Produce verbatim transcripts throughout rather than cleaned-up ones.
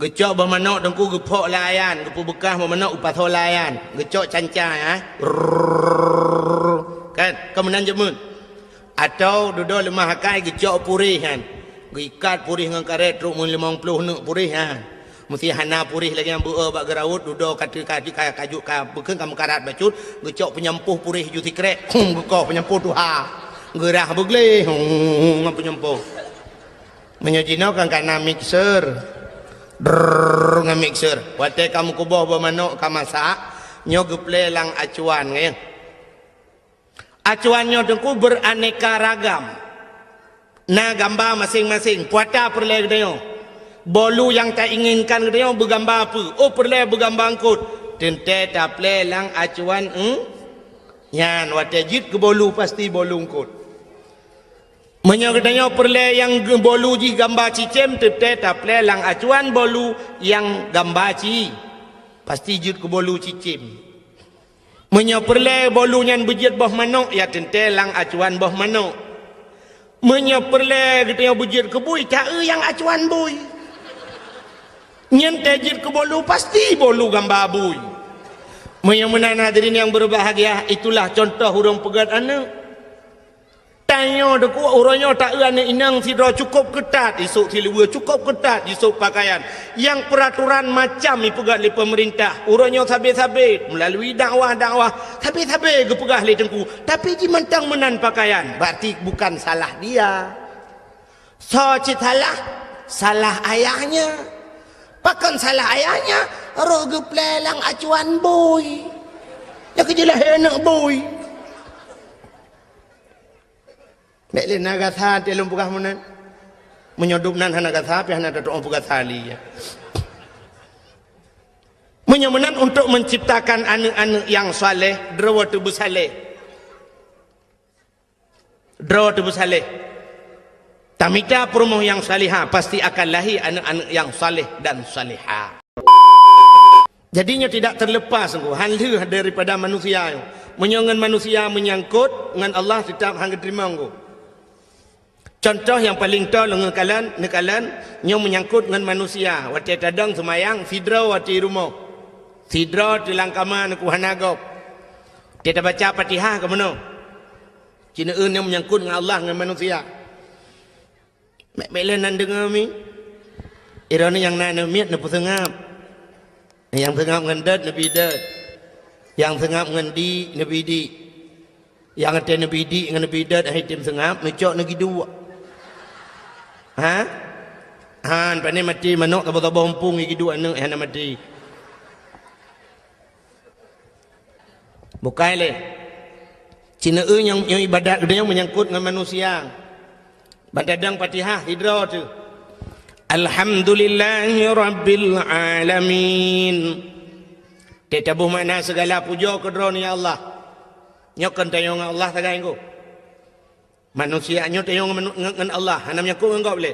Geucok boh manok teungku, geuphok lam ayan, geupeubeukah boh manok, geupasoe lam ayan, geucok canca, ya. Rrrr. Kan? Kon meunan jameun. Atau dudoe leumah akai geucok puréh nyan. Geuikat puréh ngon karét trok meulimong ploh neuk puréh nyan. Meusé hana puréh lagée nyang beu-e bak geuraut, dudoe ka teu-, ka, ka, ka, ka, bukon ka meukarat bacut, geucok peunyampôh puréh ju sikrek. Hum, geukoh peunyampôh tuha. Geurah beugleh. Hum, ngon peunyampôh. Meunyoe jinoe kan kana mixer. Drrrr, ngon mixer. Watée ka meukuboh boh manok ka masak, nyoe geuplé lam acuan, ngieng. Acuan nyoe teungku beraneka ragam. Na gamba maséng-maséng, peue ata peureulée geutanyoe. Bolu nyang tainginkan geutanyoe beugamba peue? Oh, peureulée beugamba eungkot. Teuntée taplé lam acuan, hmm? Nyan watée jeuet keu bolu pasti bolu eungkot. Meunyoe geutanyoe peureulée nyang geu-, bolu jih gamba cicém, teuntée taplé lam acuan bolu nyang gamba ci, pasti jeuet keu bolu cicém. Meunyoe peureulée bolu nyan beujeuet boh manok, ya teuntée lam acuan boh manok. Meunyoe peureulée geutanyoe beujeuet keu bui, ta-eu nyang acuan bui. Nyan tée jeuet keu bolu, pasti bolu gamba bui. Meunyoe meunan hadirin yang berbahagia, itulah contoh ureuëng peugét aneuëk. Tanyoe teungku, uroe nyoe ta-eu aneuëk inong sidroe cukôp keutat, isôk siluweue cukôp keutat, isôk pakaian. Nyang peuraturan macam ipeugét lé peumeurintah. Uroe nyoe sabe-sabe, meulalui dakwah-dakwah, sabe-sabe geupeugah lé teungku. Tapi jimantong meunan pakaian, berarti bukan salah dia. Soe cit salah? Salah ayahnya. Pakon salah ayahnya? Roh geuplé lam acuan bui. Nyan keuh jeulaih aneuëk bui. Bék lé na gasa teuh lôn peugah meunan. Meunyoe dum nan hana gasa, pih hana tatu'oh peugasa lé, ya. Meunyoe meunan, untuk menciptakan aneuëk-aneuëk nyang saleh, droe teuh beusaleh. Droe teuh beusaleh. Tamita peurumoh nyang salihah, pasti akan lahé aneuëk-aneuëk nyang saleh dan salihah. Jadi, nyoe tidak terlepas, sungguh, han lheueh daripada manusia nyoe. Meunyoe ngon manusia meunyangkot, ngon Allah teutap han geuteurimong, sungguh. Contoh nyang paleng toe lôn neukalon, neukalon, nyoe meunyangkot ngon manusia. Watée tadong seumayang, sidroe watée rumoh. Sidroe teuh lam kama, neuku hana gob. Watée tabaca Fatihah, ka meunoe. Ci neueu nyoe meunyangkot ngon Allah ngon manusia. Bék, bék lé nan deungoe mi. Droeneuh nyang na aneuk miet neupeuseungab. Nyang seungab ngon dot neubi dot. Nyang seungab ngon di neubi di. Nyang até neubi di ngon neubi dot hai tem seungab, neucok neugiduek. Ha? Han, pane maté manok saboh-saboh muphom giduek aneuk hana maté. Bukai lé. Ci neueu nyang, nyang ibadat geutanyoe meunyangkot ngon manusia. Ban tadong Fatihah sidroe teuh. Alhamdulillahi rabbil alamin. Teutabôh makna segala pujoe keu Droeneuh ya Allah. Nyoe kon tanyoe ngon Allah sagai ngon. Manusia nyoe teuh ngon, ngon, ngon Allah, hana meunyangkot ngon gob lé.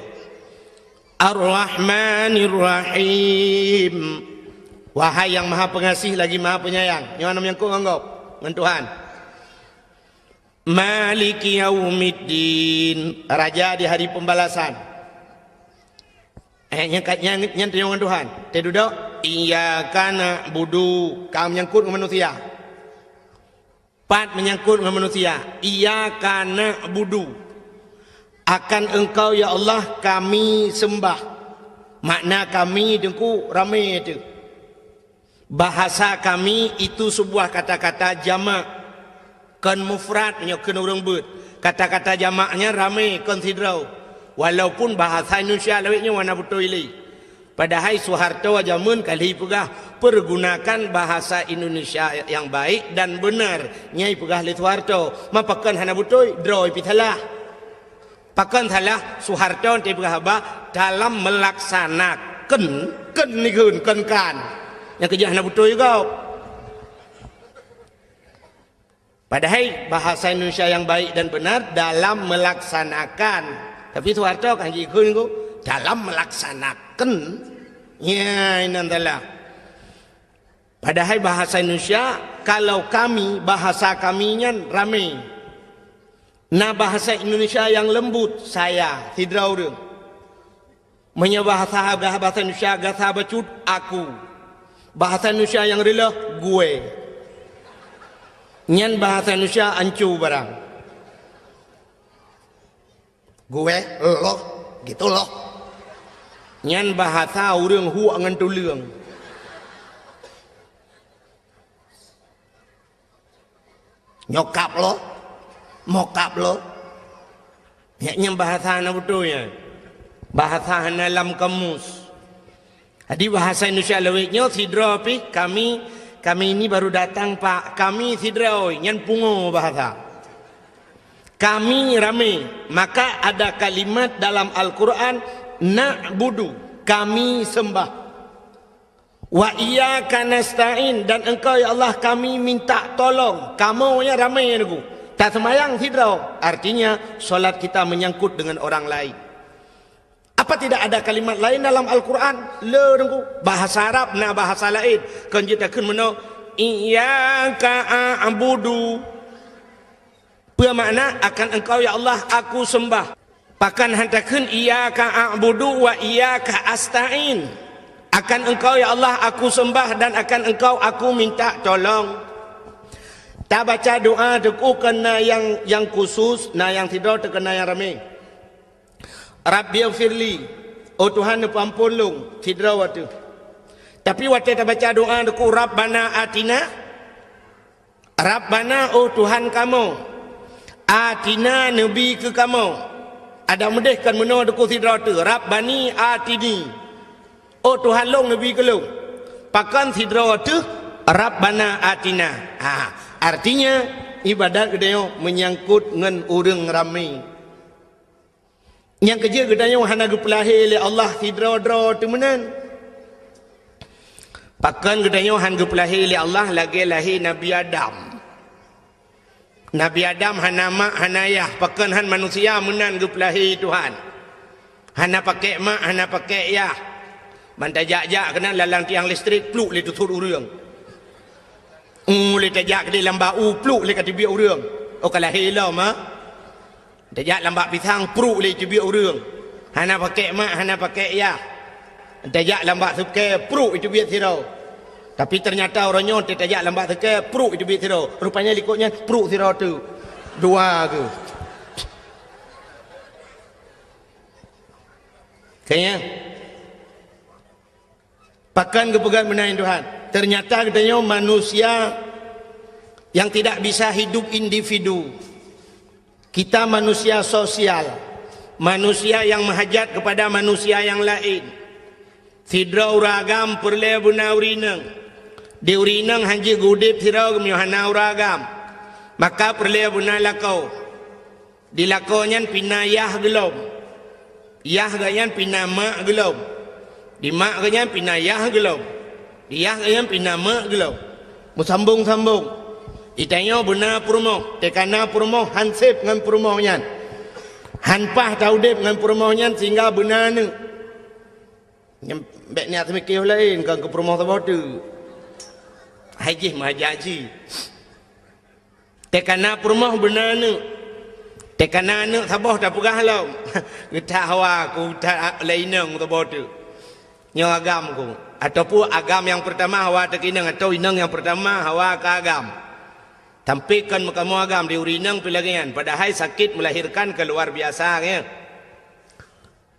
Ar-Rahmanir-Rahim. Wahai Nyang Maha Pengasih lagi Maha Penyayang. Nyoe hana meunyangkot ngon gob, ngon Tuhan. Maliki yaumiddin. Raja di hari pembalasan. Eh, nyan ka, nyan, nyan teuh ngon Tuhan. Teuh dudoe, iyyaka na'budu. Ka meunyangkot ngon manusia. Pat meunyangkot ngon manusia, iyyaka na'budu, akan Engkau ya Allah kami sembah. Makna kami teungku ramé teuh. Bahasa kami itu sebuah kata-kata jamak, kon mufrad meunyoe kheun ureuëng beuet. Kata-kata jamaknya ramé kon sidroe. Walaupun bahasa Indonesia lawét nyoe wana beutôi lé. Padahai Soeharto jameun ka lheueh peugah, "Pergunakan bahasa Indonesia yang baik dan benar," nyai peugah lé Soeharto. Ma pakon hana beutôi, droe pih salah. Pakon salah, Soeharto teuh peugah haba dalam melaksanakan, kon nikheun, kon kan. Nyang keujeuet hana beutôi gob. Padahai bahasa Indonesia yang baik dan benar dalam melaksanakan. Tapi Soeharto kan jikheun ku, dalam melaksanakan. Ya, inan salah. Padahai bahasa Indonesia, kalau kami, bahasa kami nyan ramé. Na bahasa Indonesia yang lembut, saya, sidroe ureuëng. Meunyoe bahasa, bahasa Indonesia gasa bacut, aku. Bahasa Indonesia nyang reuloh, gue. Nyan bahasa Indonesia ancu barang. Gue, loh, gitu loh. Nyan bahasa ureuëng huek ngon tuleueng. Nyokap lo, mokap lo. Nyan bahasa hana beutôi nyan. Bahasa hana lam kamus. Jadi bahasa Indonesia lewat nyoe sidroe pih, kami, kami ini baru datang, Pak. Kami sidroe, nyan pungo bahasa. Kami ramé, maka ada kalimat dalam Al-Quran, na'budu, kami sembah. Wa iyyaka nasta'in, dan Engkau ya Allah kami minta tolong. Kamoe nyan ramé nyan Teungku. Taseumayang sidroe, artinya solat kita menyangkut dengan orang lain. Apa tidak ada kalimat lain dalam Al-Quran? Le Teungku. Bahasa Arab na bahasa laén. Kon jeuet takheun meunoe, iyyaka a'budu. Peue makna, akan Engkau ya Allah aku sembah. Pakon han takheun iyyaka a'budu wa iyyaka asta'in. Akan Engkau ya Allah aku sembah dan akan Engkau aku minta tolong. Tabaca doa Teungku kon na nyang, nyang khusus, na nyang sidroe teuk kon na nyang ramé. Rabbighfirli, oh Tuhan neupeuamphon lôn, sidroe watée. Tapi watée tabaca doa Teungku Rabbana atina, Rabbana, oh Tuhan kamoe, atina neubi keu kamoe. Adak meudeh kon meunoe Teungku sidroe teuh, Rabbani atini. Oh Tuhan lôn neubi keu lôn. Pakon sidroe teuh, Rabbana atina. Ha, artinya ibadat geutanyoe menyangkut ngon ureuëng ramé. Nyang keujeuet geutanyoe hana geupeulahé lé Allah sidroe-droe teumeunan. Pakon geutanyoe han geupeulahé lé Allah lagée lahé Nabi Adam. Nabi Adam hana mak, hana yah, pakon han manusia meunan geupeulahé Tuhan. Hana pakék mak, hana pakék yah. Ban tajak-jak keunan lalang tiang listrik, pluk lé teusut ureuëng. Ulée tajak keudeh lam bak u, pluk lé ka teubiet ureuëng. Oh ka lahé lom, ha? Tajak lam bak pisang, pruk lé teubiet ureuëng. Hana pakék mak, hana pakék yah. Tajak lam bak seukée, pruk teubiet sidroe. Tapi teunyata uroe nyoe tajak lam bak seukée, pruk teubiet sidroe. Rupanya likot nyan pruk sidroe teuh. Dua geuh. Kayaknya. Pakon geupeugah meunan Tuhan. Ternyata geutanyoe manusia yang tidak bisa hidup individu. Kita manusia sosial, manusia yang meuhajat kepada manusia yang laén. Sidroe ureuëng agam peureulée beuna ureuëng inong. Di ureuëng inong han jeuet geuudeb sidroe geumeunyoe hana ureuëng agam. Maka peureulée beuna lakoe. Di lakoe nyan pih na yah geulom. Yah geuh nyan pih na mak geulom. Di mak geuh nyan pih na yah geulom. Di yah geuh nyan pih na mak geulom. Meusambong-sambong. Geutanyoe beuna peurumoh, teuka na peurumoh han seb ngon peurumoh nyan. Han paih taudeb ngon peurumoh nyan sehingga beuna aneuëk. Nyan bék niat seumiké laén, kon keu peurumoh saboh teuk. Hai jih meuhajat jih. Teuka na peurumoh beuna aneuëk. Teuka na aneuëk saboh tapeugah lom. Geutak hawa ku that lé inong saboh teuk. Nyoe agam ku. Ataupun agam nyang peurtama hawa teuka inong, atawa inong nyang peurtama hawa ka agam. Tapi kon meukamoe agam di ureuëng inong pih lagée nyan. Padahai sakét melahirkan ka luar biasa, ya.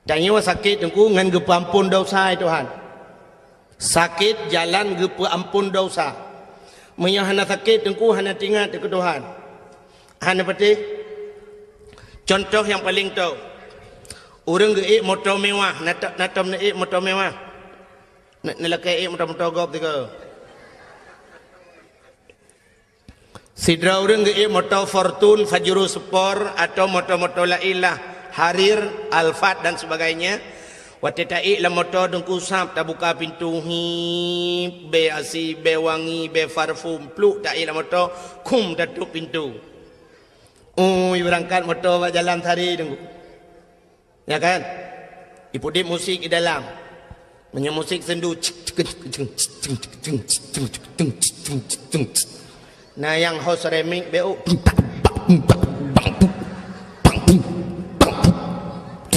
Tanyoe sakét Teungku ngon geupeuamphon desya, ya Tuhan. Sakét jalan geupeuamphon desya. Meunyoe hana sakét Teungku hana teuingat keu Tuhan. Hana patéh. Contoh nyang paleng toh. Ureuëng geuék moto mewah, na to-, na tom neuék moto mewah. Na, neulakée ék moto-moto gob tiga. Sidroe ureuëng geuék moto Fortuner, Pajero Sport, atawa moto-moto laén lah, Harrier, Alphard, dan sebagainya. Watée taék lam moto Teungku sab tabuka pintu, hip, bée asi, bée wangi, bée parfum, pluk taék lam moto, khum tatôb pintu. Ui, beurangkat moto bak jalan sari Teungku. Ya kan? Ipeuudeb musik di dalam. Meunyoe musik sendu, na nyang host remix beu.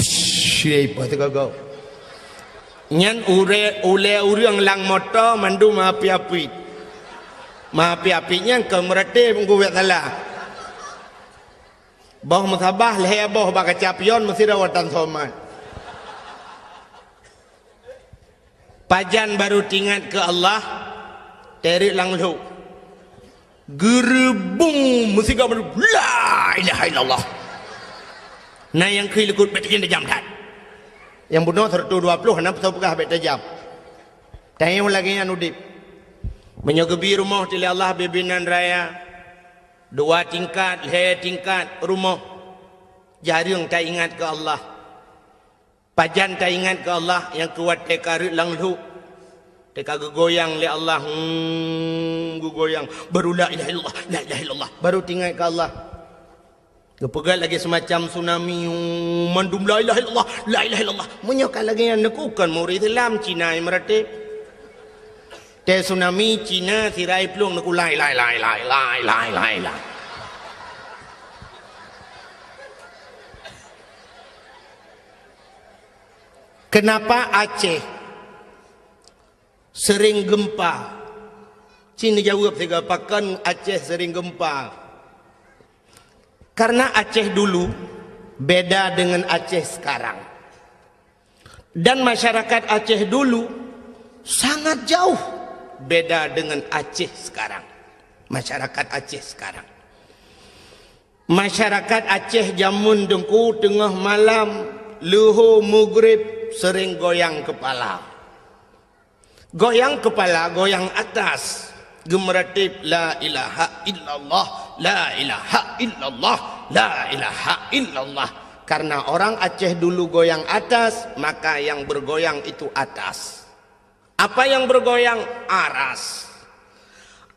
Shit, apa tu kau? Nyan ure-, ulée ureuëng lam moto mandum api-api. Api-api nyan keu meuratéb ngon buet salah. Boh meusabah lhée boh bak kaca pion meusidroe tan somat. Pajan barô tingat keu Allah, teurik lam lhok. Geureubung meusigoe mandum, "La ilaha illallah." Na nyang kheun likot, "Bèk tajam-tajam that." Nyang bunoe seratus dua puluh, hana peue peugah bèk tajam. Tanyoe lagée nyan udeb. Meunyoe geubi rumoh teuh lé Allah bibinan raya, dua tingkat, lhée tingkat rumoh, jareueng taingat keu Allah. Pajan taingat keu Allah nyang keu watée ka rhot lam lhok, teuka geugoyang lé Allah, hmm, geugoyang, baru la ilaha illallah, la ilaha illallah, baru tingat keu Allah. Geupeugah lagée seumacam tsunami, hmm, mandum la ilaha illallah, la ilaha illallah. Meunyoe ka lagée nyan neukheun kon ureuëng Islam, Cina nyang meuratéb. Teuh tsunami, Cina sira plueng neukheun la ilaha illallah, la ilaha illallah. Kenapa Aceh sering gempa? Ci neujaweueb sigoe, pakon Aceh sering gempa? Karena Aceh dulu beda dengan Aceh sekarang. Dan masyarakat Aceh dulu sangat jauh beda dengan Aceh sekarang. Masyarakat Aceh sekarang. Masyarakat Aceh jameun teungku teungoh malam, leuhô meugreb sering goyang kepala. Goyang kepala, goyang atas. Geumeurateb la ilaha illallah, la ilaha illallah, la ilaha illallah. Karena orang Aceh dulu goyang atas, maka yang bergoyang itu atas. Apa yang bergoyang? Aras.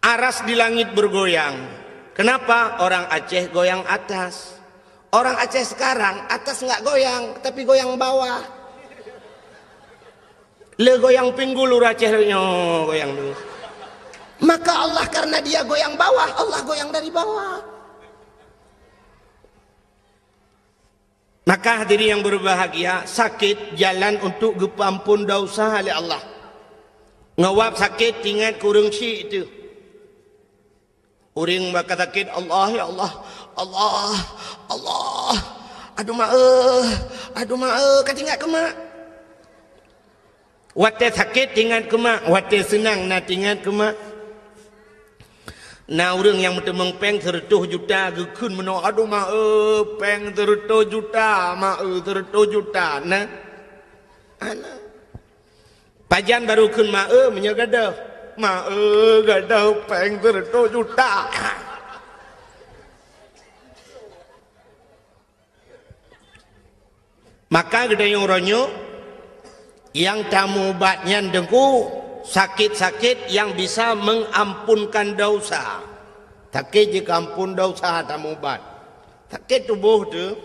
Aras di langit bergoyang. Kenapa? Orang Aceh goyang atas. Orang Aceh sekarang atas enggak goyang, tapi goyang bawah. Le goyang pinggul ureuëng Aceh le nyoe goyang tu. Maka Allah, karena dia goyang bawah, Allah goyang dari bawah. Maka hadirin yang berbahagia, sakét jalan untuk geupeuampon dosa lé Allah. Ngon wab sakét, ingat keu ureuëng syik teuh. Ureuëng bak ka sakét, "Allah, ya Allah, Allah, Allah, aduh mak eh, aduh mak eh," ka teuingat keu mak. Watée sakét teuingat keu mak, watée seunang na teuingat keu mak. Na ureuëng nyang meuteumong péng seureutôh juta geukheun meunoe, "Aduh mak eh, péng seureutôh juta, mak eh, seureutôh juta." Na? Hana. Pajan barô kheun mak eh meunyoe gadôh. "Mak eh, gadôh péng seureutôh juta." Maka geutanyoe uroe nyoe nyang tamubat nyan teungku sakét-sakét nyang bisa mengampunkan dosa. Sakét jikeuampon dosa tamubat. Sakét tuboh teuh,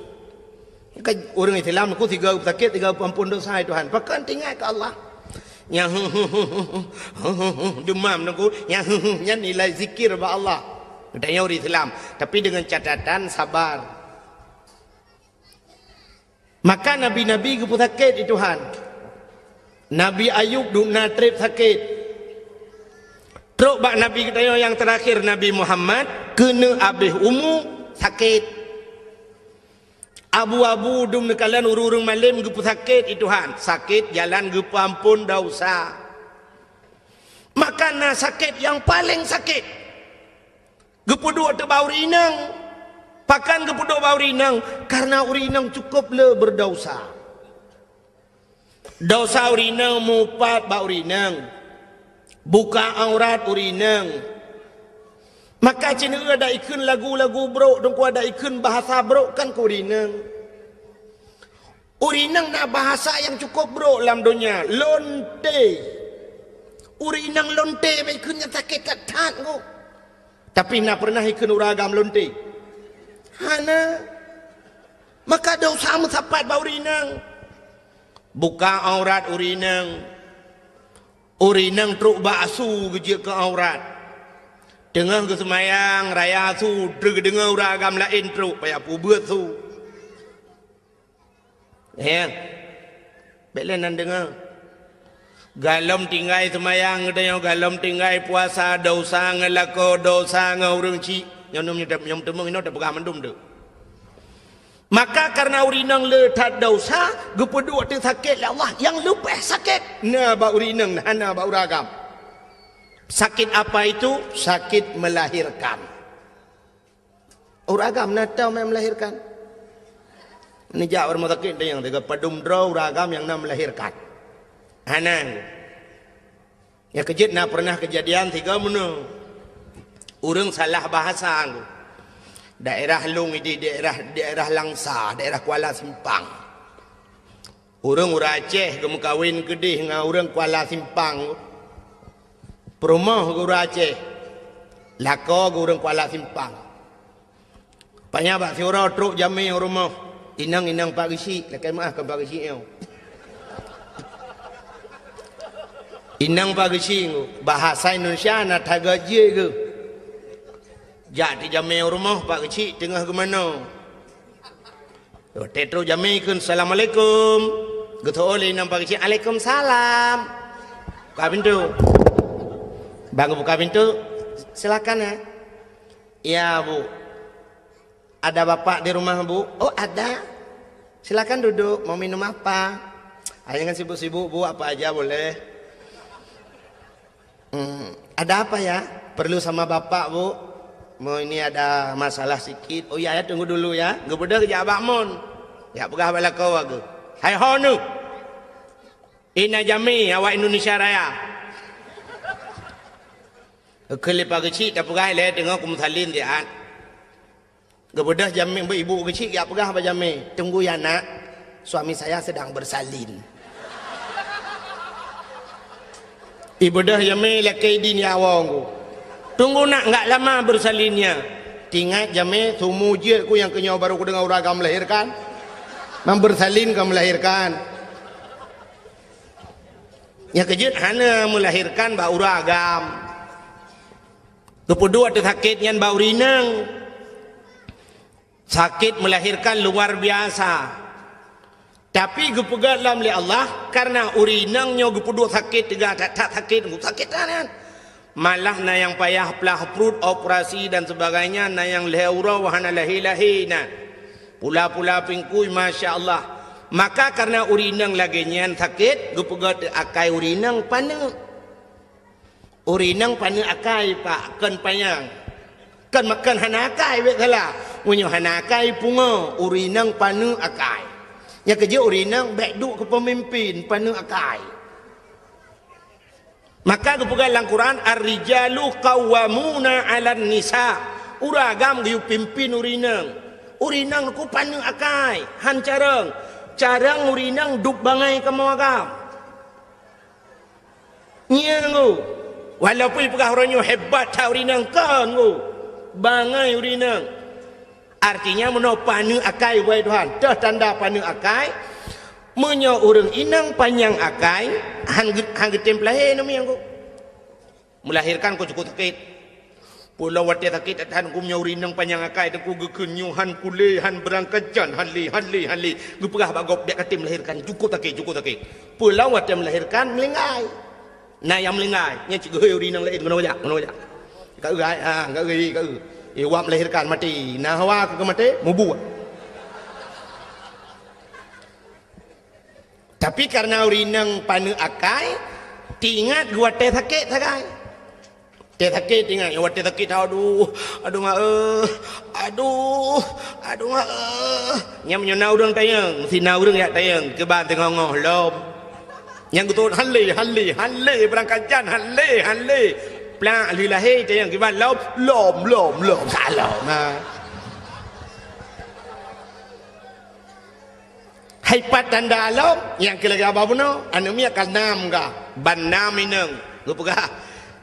kan ureuëng Islam teungku sigoe sakét sigoe peuampon dosa, "Hai Tuhan, pakon teuingat keu Allah." Nyang demam teungku, nyang nyan nilai zikir bak Allah. Geutanyoe ureuëng Islam, tapi dengan catatan sabar. Maka nabi-nabi geupeusakét di Tuhan. Nabi Ayub dum na treb sakét. Trok bak nabi geutanyoe nyang teurakhir, Nabi Muhammad, keuneuk abéh umu sakét. Abu-abu dum neukalon ureuëng-ureuëng malém geupeusakét di Tuhan. Sakét jalan geupeuampon dosa. Maka na sakét nyang paleng sakét. Geupeuduek teuh bak ureuëng inong. Pakon geupeuduek bak ureuëng inong? Karena ureuëng inong cukup le berdosa. Dosa ureuëng inong mupat bak ureuëng inong. Buka aurat ureuëng inong. Maka cit neu ada ikheun lagu-lagu brok, teungku ada ikheun bahasa brok kan keu ureuëng inong. Ureuëng inong na bahasa nyang cukup brok lam donya, lonte. Ureuëng inong lonte bak ikheun nyan sakét that-that nyoe. Tapi na pernah ikheun ureuëng agam lonte? Hana. Maka dosa meusapat bak ureuëng inong. Buka aurat ureuëng inong. Ureuëng inong trok bak asu geujeuet keu aurat. Teungoh geuseumayang raya asu, trok geudeungoe ureuëng agam laén trok, payah peubeuet su. Nyang, bék lé nan deungoe. Galom tinggai seumayang geutanyoe, galom tinggai puasa, dosa ngon lakoe, dosa ngon ureuëng chik. Nyoe nyoe nyoe teumeung inoe teupeugah mandum tu. Maka karena ureuëng inong le that dosa, geupeuduek teuk sakét lé Allah nyang leubeh sakét na bak ureuëng inong, hana bak ureuëng agam. Sakit apa itu? Sakit melahirkan. Ureuëng agam na tau meumelahirkan. Nijak ureuëng sakét nyang teuga padum droe ureuëng agam nyang na melahirkan. Hana. Ya keujeuet na pernah kejadian tiga meunoe. Ureuëng salah bahasa nggu. Daerah Lung di daerah daerah Langsa, daerah Kuala Simpang. Ureuëng ureuëng Aceh geumeukawen keudeh ngon ureuëng Kuala Simpang. Peurumoh geu ureuëng Aceh. Lakoe geu ureuëng Kuala Simpang. Panya bak siuroe trok jamé u rumoh. Inong-inong Pak Geuchik, lakée meuah kon Pak Geuchik nyoe. Inong Pak Geuchik ngu, bahasa Indonesia na tagok jeuet geu. Jak tijamé u rumoh Pak Geuchik teungoh geumanoe. Watée trok jamé kheun, "Assalamualaikum." Geuteu'oh lé inong Pak Geuchik, "Alaikumsalam." Buka pintu. Bang buka pintu, "Silakan ya." "Ya, Bu." "Ada bapak di rumah, Bu?" "Oh, ada." "Silakan duduk, mau minum apa?" "Ah, jangan sibuk-sibuk, Bu, apa aja boleh." "Hmm, ada apa ya?" "Perlu sama bapak, Bu. Mau ini ada masalah sikit." "Oh iya ya, tunggu dulu ya." Geubeudôh geujak bak mon. Jak peugah bak lakoe geuh. "Hai ho neuh. Ina jamé awak Indonesia Raya." Kheun lé Pak Geuchik tapeugah ilée teungoh kumeusalin siat. Geubeudôh jamé, ibu Geuchik jak peugah bak jamé, "Tunggu ya, Nak, suami saya sedang bersalin." Ibeudôh jamé lakée idin ya awong ku. "Tunggu, Nak, enggak lama bersalinnya." Tingat jamé, "Sumu jeuet ku nyang keunyoe baru kudeungoe ureuëng agam melahirkan. Mang bersalin ka melahirkan." Nyang keujeuet hana melahirkan bak ureuëng agam. Geupeuduek teuk sakét nyan bak ureuëng inong. Sakét melahirkan luar biasa. Tapi geupeugah lom lé Allah, karena ureuëng inong nyoe geupeuduek sakét teuga that-that sakét, sakét that nyan. Malah na nyang payah plah pruet, operasi dan sebagainya, na nyang lhée uroe hana lahé-lahé na. Pula-pula pingkui, masya Allah. Maka karena ureuëng inong lagée nyan sakét, geupeugah teuk akai ureuëng inong paneuk. Ureuëng inong paneuk akai, Pak, kon panyang. Kon, kon hana akai, bék salah. Meunyoe hana akai, pungo, ureuëng inong paneuk akai. Nyang keujeuet ureuëng inong bék duek keu peumimpin, paneuk akai. Maka geupeugah lam Quran, "Ar-rijalu qawwamuna 'alan nisa." Ureuëng agam geuyue pimpin ureuëng inong. Ureuëng inong nyoe paneuk akai, han carông. Carông ureuëng inong duek bangai kamoe agam. Nyan ngu. Walaupun peugah uroe nyoe hebat that ureuëng inong kon ngu. Bangai ureuëng inong. Artinya meunoe paneuk akai, wahai Tuhan. Teuh tanda paneuk akai. Meunyoe ureuëng inong panyang akai, han geu-, han geutem peulahé namiet ngu. Melahirkan kok cukup sakét. Pula watée sakét that-that ngu meunyoe ureuëng inong panyang akai teungku geukheun nyoe han kulé, han beurangkat jan, han lé, han lé, han lé. Geupeugah bak gob bék katem melahirkan, cukup sakét, cukup sakét. Pula watée melahirkan meulinggai. Na nyang meulinggai, nyan cit geuhôi ureuëng inong laén, keunoe jak, keunoe jak. Ka eu hai, ha, ka eu, ka eu. Eh, wak melahirkan maté. Na hawa keu maté, mubuet. Tapi karena ureuëng inong paneuk akai, tingat geuwatée sakét sagai. Tée sakét tingat, watée sakét, aduh, aduh mak eh, aduh, aduh mak eh. Nyan meunyoe na ureuëng tanyong, si na ureuëng jak tanyong, kiban teungoh-ngoh lom. Nyang geutot han lé, han lé, han lé, beurangkat jan han lé, han lé. Plak lheueh lahé tanyong kiban lom, lom, lom, lom, ka lom. Ha. Hai pat tanda lom, nyang keu lagée haba bunoe, aneuk miet ka nam ka, ban nam inong. Geupeugah,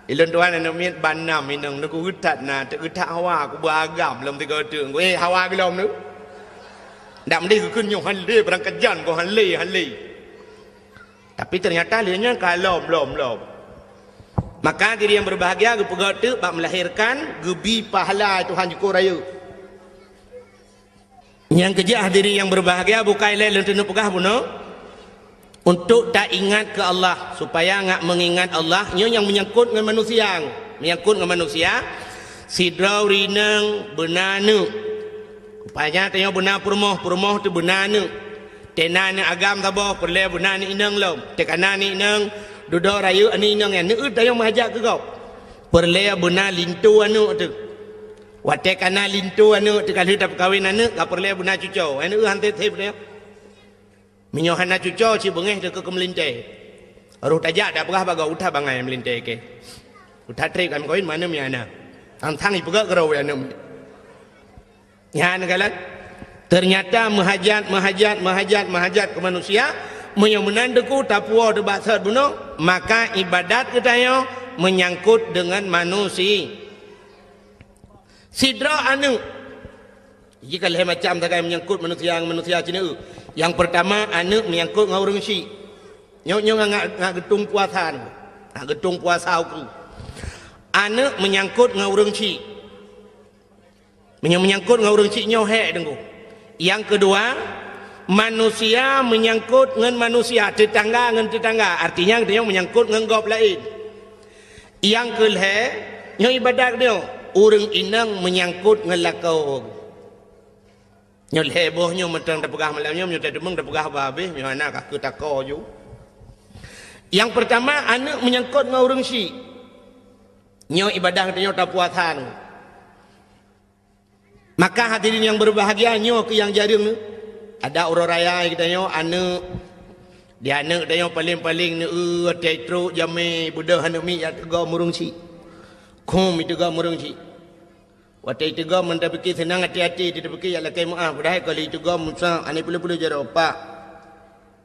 "Ilôn tuan aneuk miet ban nam inong, neugeutat na, teugeutat hawa, kuba agam lom tiga teuk." Eh, hawa geulom tu. Ndak meudeh geukheun nyoe han lé, beurangkat jan kok han lé, han lé. Tapi ternyata lheueh nyan ka lom, lom, lom. Maka diri yang berbahagia geupeugah teuk bak melahirkan geubi pahala Tuhan jukôt rayeuk. Nyang keujeuet diri yang berbahagia bukai lé lôn teuneuk peugah bunoe. Untuk taingat keu Allah, supaya ngat meungingat Allah, nyoe nyang meunyangkot ngon manusia. Meunyangkot ngon manusia, sidroe ureueng inong beuna aneuk. Rupanya tanyoe beuna peurumoh, peurumoh teuh beuna aneuk. Teuh na aneuk agam saboh, peureulée beuna aneuk inong lom. Teuh ka na aneuk inong, dudoe rayeuk aneuk inong nyan, neueu tanyoe meuhajat keu gob. Peureulée beuna linto aneuk teuh. Watée ka na linto aneuk teuh, ka lheueh tapeukawen aneuk, ka peureulée beuna cucoe. Neueu han teuh-teuh tanyoe. Meunyoe hana cucoe, cit beungéh teuh keu meulintée. Roh tajak tapeugah bak gob, "Uta bangai meulintée keu. Uta treb kami kawin, mana mi hana." Tang-tang ipeugah keudroe aneuk. Nyan galak. Ternyata meuhajat, meuhajat, meuhajat, meuhajat keu manusia, meunyoe meunan teuku tapuwoe teuh bak sot bunoe, maka ibadat geutanyoe meunyangkot deungon manusia. Sidroe aneuk. Jih ka lhée macam sagai meunyangkot manusia ngon manusia cit. Nyang peurtama, aneuk meunyangkot ngon ureueng chik. Nyoe, nyoe ngat, ngat geutung puasa nyoe. Ngat geutung puasa ukeue. Aneuk meunyangkot ngon ureueng chik. Meunyoe meunyangkot ngon ureueng chik nyoe hék teungku. Nyang keudua, manusia meunyangkot ngon manusia, teutangga ngon teutangga. Artinya, geutanyoe meunyangkot ngon gob laén. Nyang keu lhée, nyoe ibadat nyoe, ureueng inong meunyangkot ngon lakoe. Nyoe lhée boh nyoe mantong tapeugah malam nyoe, meunyoe tateumeung tapeugah bah habéh, meunyoe hana ka keu takoe ju. Nyang peurtama, aneuk meunyangkot ngon ureueng chik. Nyoe ibadat geutanyoe tapuasa nyoe. Maka hadirin nyang berbahagia, nyoe keuh nyang jareueng. Ada uroe raya geutanyoe aneuk, di aneuk geutanyoe paleng-paleng neueu watée trok jamé beudôh aneuk miet jak teugom ureueng chik. Khum iteugom ureueng chik. Watée iteugom mantong pike seunang até-até, tapike jak lakée meuáh, padahai ka lheueh iteugom Musa aneuk peuleueh-peuleueh jaroe, "Pak,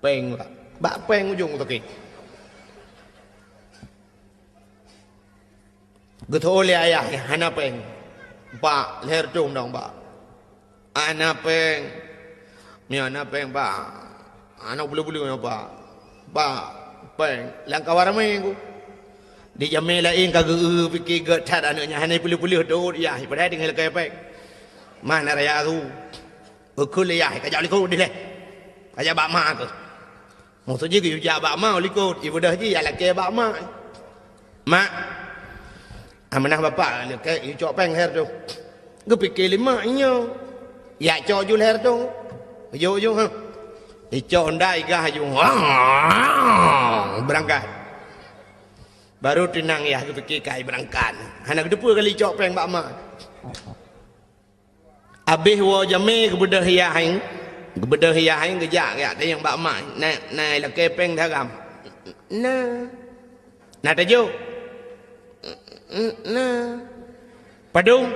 péng, Pak." Bak péng ujong sakét. Geuteu'oh lé ayah, "Hana péng, Pak, lhée reutôh dong, Pak." "Hana péng." "Meunyoe hana péng, Pak, hana peuleueh-peuleueh nyoe, Pak. Pak, péng." Lam kawan ramé ku. Di jamé laén ka geu-eu pike gét that aneuk nyan, hana peuleueh-peuleueh teu'ot yah, padahai tinggai lakée péng. Mana raya su. Geukheun lé yah, "Kajak likot dilée. Kajak bak ma keuh." Maksud jih geuyue jak bak ma likot, ibeudôh jih jak lakée bak ma. "Mak, amanah bapak lakée yue cok péng lhée reutôh." Geupike lé mak nyoe, "Jak cok ju lhée reutôh." Jok ju, ha. Icok honda igah ju. Beurangkat. Baru teunang yah geupike kai beurangkat. Hana geuteupeue kali icok péng bak ma. Abéh woe jamé geubeudôh yah, geubeudôh yah, geujak, geujak tanyong bak ma, "Na, na lakée péng daram?" "Na." "Na tajok?" "Na." "Padum?"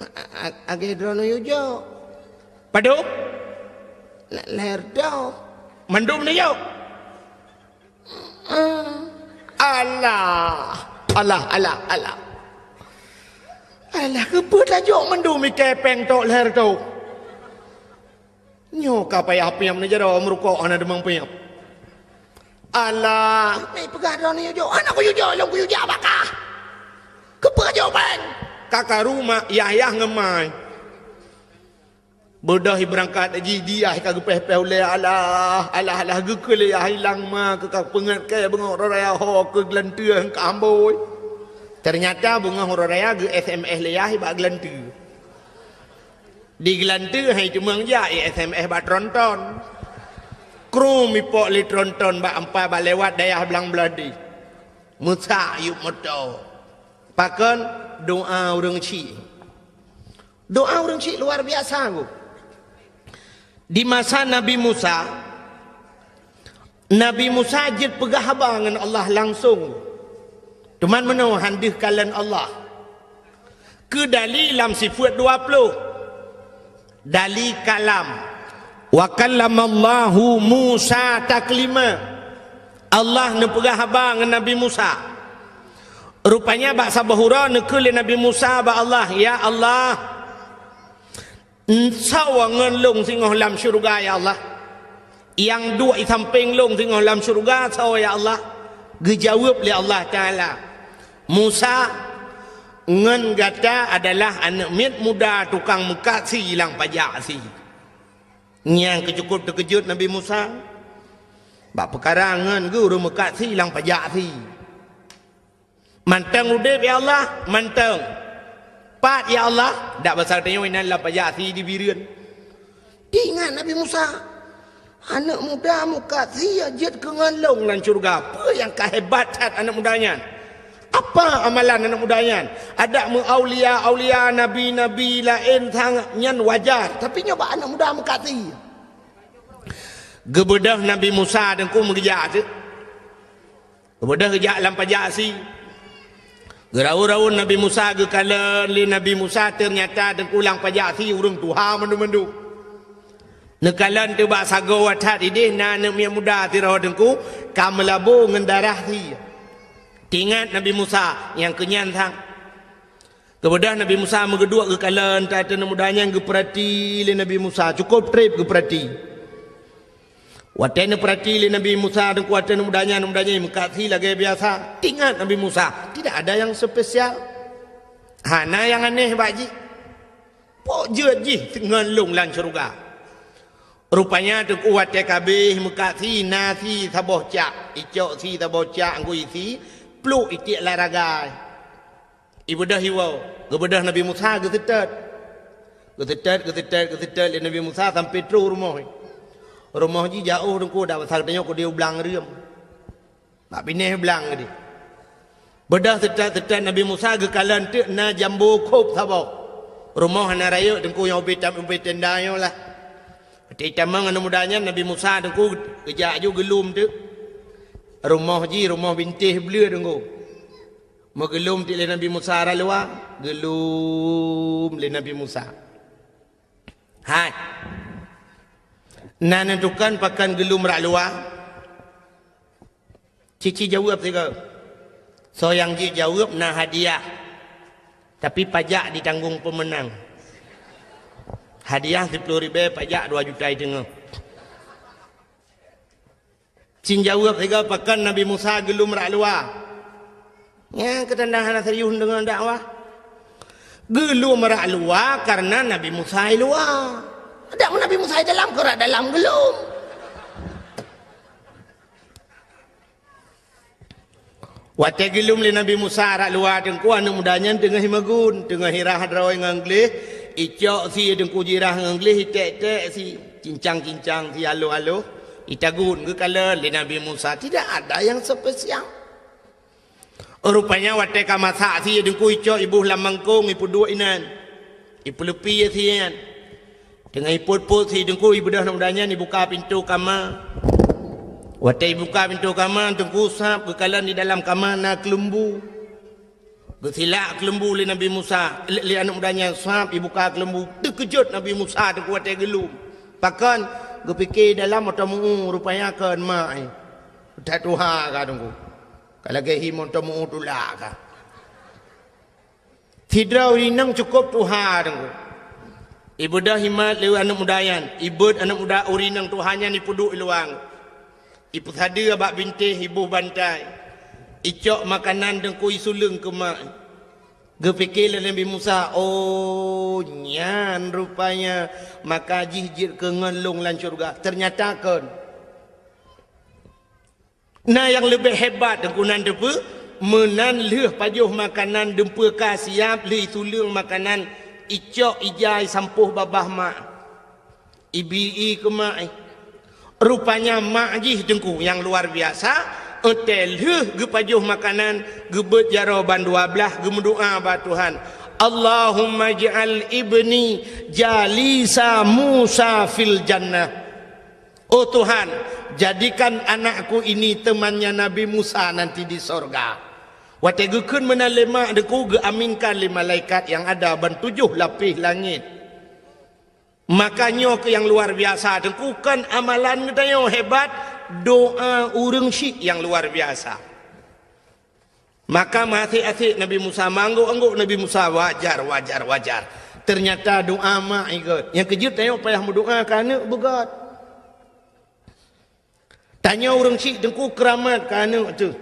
"A-, a-, agée droeneuh yue jok." "Padum?" "Na, lhée reutôh." "Mandum neujok?" "Alah, alah, alah, alah. Alah, keupeue tajok mandum ikée péng tok lhée reutôh? Nyoe ka payah piep neujaroe meurukok hana teumang piep. Alah, meupeugah droeneuh yue jok, hana kuyue jok lom, kuyue jak bak kah. Keupeue jok péng?" Ka karu mak yah-yah ngon ma. Beudôh ibeurangkat jih, di yah ka geupéh-péh ulée, alah, alah, alah, geukheun lé yah ilang ma keuh ka peungeut kée beungoh uroe raya ho keuh geulanteue ka ambôi. Teunyata beungoh uroe raya geu-S M S lé yah bak geulanteue. Di geulanteue hai teumeung jak, i-S M S bak tronton. Krum ipok lé tronton bak ampai bak lewat dayah Blang Beuladi. Meusak yup moto. Pakon? Doa ureuëng chik. Doa ureuëng chik luar biasa, Bu. Di masa Nabi Musa, Nabi Musa jeuet peugah haba ngon Allah langsong. Teuma meunoe han deuh kalon Allah. Keu dali lam sifeuet dua ploh. Dali kalam. "Wa kallamallahu Musa taklima." Allah neupeugah haba ngon Nabi Musa. Rupanya bak saboh uroe neukheun lé Nabi Musa bak Allah, "Ya Allah, soe ngon lôn singoh lam syeuruga, ya Allah? Nyang duek i sampéng lôn singoh lam syeuruga soe, ya Allah?" Geujaweueb lé Allah Taala, "Musa, ngon gata adalah aneuëk miet muda tukang meukat sie lam pajak sie." Nyang keucukôp teukeujot Nabi Musa. Bak peukara ngon geuh ureuëng meukat sie lam pajak sie. Mantong udeb, ya Allah, mantong. Pat, ya Allah, dak basa tanyoe inan lam pajak sie di Bireuen. Ingat Nabi Musa, aneuëk muda meukat sie jeuet keu ngon lôn lam syeuruga. Peue nyang ka hebat that aneuëk muda nyan? Apa amalan aneuëk muda nyan? Adak meu aulia-aulia, nabi-nabi laén sang nyan wajar, tapi nyoe bak aneuëk muda meukat sie. Geubeudôh Nabi Musa teungku meugeujak teuk. Geubeudôh geujak lam pajak sie. Geuraun-raun Nabi Musa, geukalon lé Nabi Musa, teunyata teungku lam pajak sie ureuëng tuha mandum-mandum. Neukalon teuk bak sagoe that ideh na aneuëk miet muda sidroe teungku ka meulabô ngon darah sie. Teuingat Nabi Musa nyang keunyan sang. Geubeudôh Nabi Musa meugeuduek geukalon that aneuëk muda nyan, geupeurati lé Nabi Musa, cukôp treb geupeurati. Watée neupeurati lé Nabi Musa teungku, watée aneuëk muda nyan, aneuëk muda nyan meukat sie lagée biasa. Teuingat Nabi Musa, tidak ada yang spesial. Hana nyang aneh bak jih. Pok jeuet jih ngon lôn lam syeuruga. Rupanya teungku watée ka abéh meukat sie, na sie saboh cak, icok sie saboh cak, anggui sie, pluek itiek lam ragai. Ibeudôh iwoe, geubeudôh Nabi Musa geuseutôt. Geuseutôt, geuseutôt, geuseutôt lé Nabi Musa sampoe troh rumoh. Rumoh jih jiôh teungku, dak basa tanyoe keudeh u blang reuem. Bak binéh blang keudeh. Beudôh seutôt-seutôt Nabi Musa geukalon teuk na jambo khôb saboh. Rumoh hana rayeuk teungku nyang ubé tam-, ubé tenda nyoe lah. Watée jitamong aneuëk muda nyan Nabi Musa teungku geujak aju geulom teuk. Rumoh jih rumoh bintéh bleue teungku. Meugeulom teuk lé Nabi Musa rot luwa, geulom lé Nabi Musa. Hai. Na neutukan pakon geulom rot luwa? Cici jaweueb sigoe. Soe nyang jeuet jaweueb na hadiah. Tapi pajak ditanggong peumeunang. Hadiah siplôh ribée, pajak dua juta teungoh. Cin jaweueb sigoe, pakon Nabi Musa geulom rot luwa? Nyang keutanda hana serius deungon dakwah. Geulom rot luwa karena Nabi Musa i luwa. Adak Nabi Musa i dalam, keu rot dalam geulom. Watée geulom lé Nabi Musa rot luwa teungku, aneuëk muda nyan teungoh meugun, teungoh irah droe ngon gleh, icok sie teungku jirah ngon gleh, iték-ték sie, cincang-cincang sie aloh-aloh, itagun geukalon lé Nabi Musa, tidak ada yang spesial. Rupanya watée ka masak sie teungku, icok iboh lam mangkong, ipeuduek inan, ipeuleupie sie nyan. Teungoh ipot-pot sie teungku, ibeudôh aneuëk muda nyan ibuka pintoe kama. Watée ibuka pintoe kama teungku, sab geukalon di dalam kama na keuleumbu. Geusilak keuleumbu lé Nabi Musa, lé, lé aneuëk muda nyan, sab ibuka keuleumbu. Teukeujot Nabi Musa teungku watée geulom. Pakon? Geupike dalam mantong meu-ueh, rupanya kon mak, eh. That tuha ka teungku. Ka lagée hi mantong meu-ueh tulak ka. Sidroe ureuëng inong cukôp tuha teungku. Ibeudôh imat lé aneuëk muda nyan, ibeuet aneuëk muda ureuëng inong tuha nyan ipeuduek i luwa. Ipeusadeue bak bintéh, iboh bantai. Icok makanan teungku, isuleueng keu mak. Geupike lé Nabi Musa, "Oh, nyan rupanya maka jih jeuet keu ngon lôn lam syeuruga." Teunyata kon. Na nyang leubeh hebat teungku nan teupeu, meunan lheueh pajoh makanan dumpeue ka siab, lheueh isuleueng makanan, icok ija isampôh babah mak. Ibi-i keu mak, eh. Rupanya mak jih teungku nyang luar biasa, watée lheueh geupajoh makanan, geubeuet jaroe ban dua blaih, geumeudoá bak Tuhan, "Allahumma ij'al ibni jalisa Musa fil jannah." Oh Tuhan, jadikan anakku ini temannya Nabi Musa nanti di sorga. Watée geukheun meunan lé mak teungku, geuaminkan lé malaikat nyang ada ban tujoh lapéh langét. Maka nyoe keuh nyang luar biasa teungku, kon amalan geutanyoe hebat, doa ureuëng syik nyang luar biasa. Maka meuasék-asék Nabi Musa, meuanggôk-anggôk Nabi Musa, wajar, wajar, wajar. Teunyata doa mak ikot. Nyang keujeuet tanyoe payah meudoa keu aneuëk beugét. Tanyoe ureuëng syik teungku keuramat keu aneuëk teuh.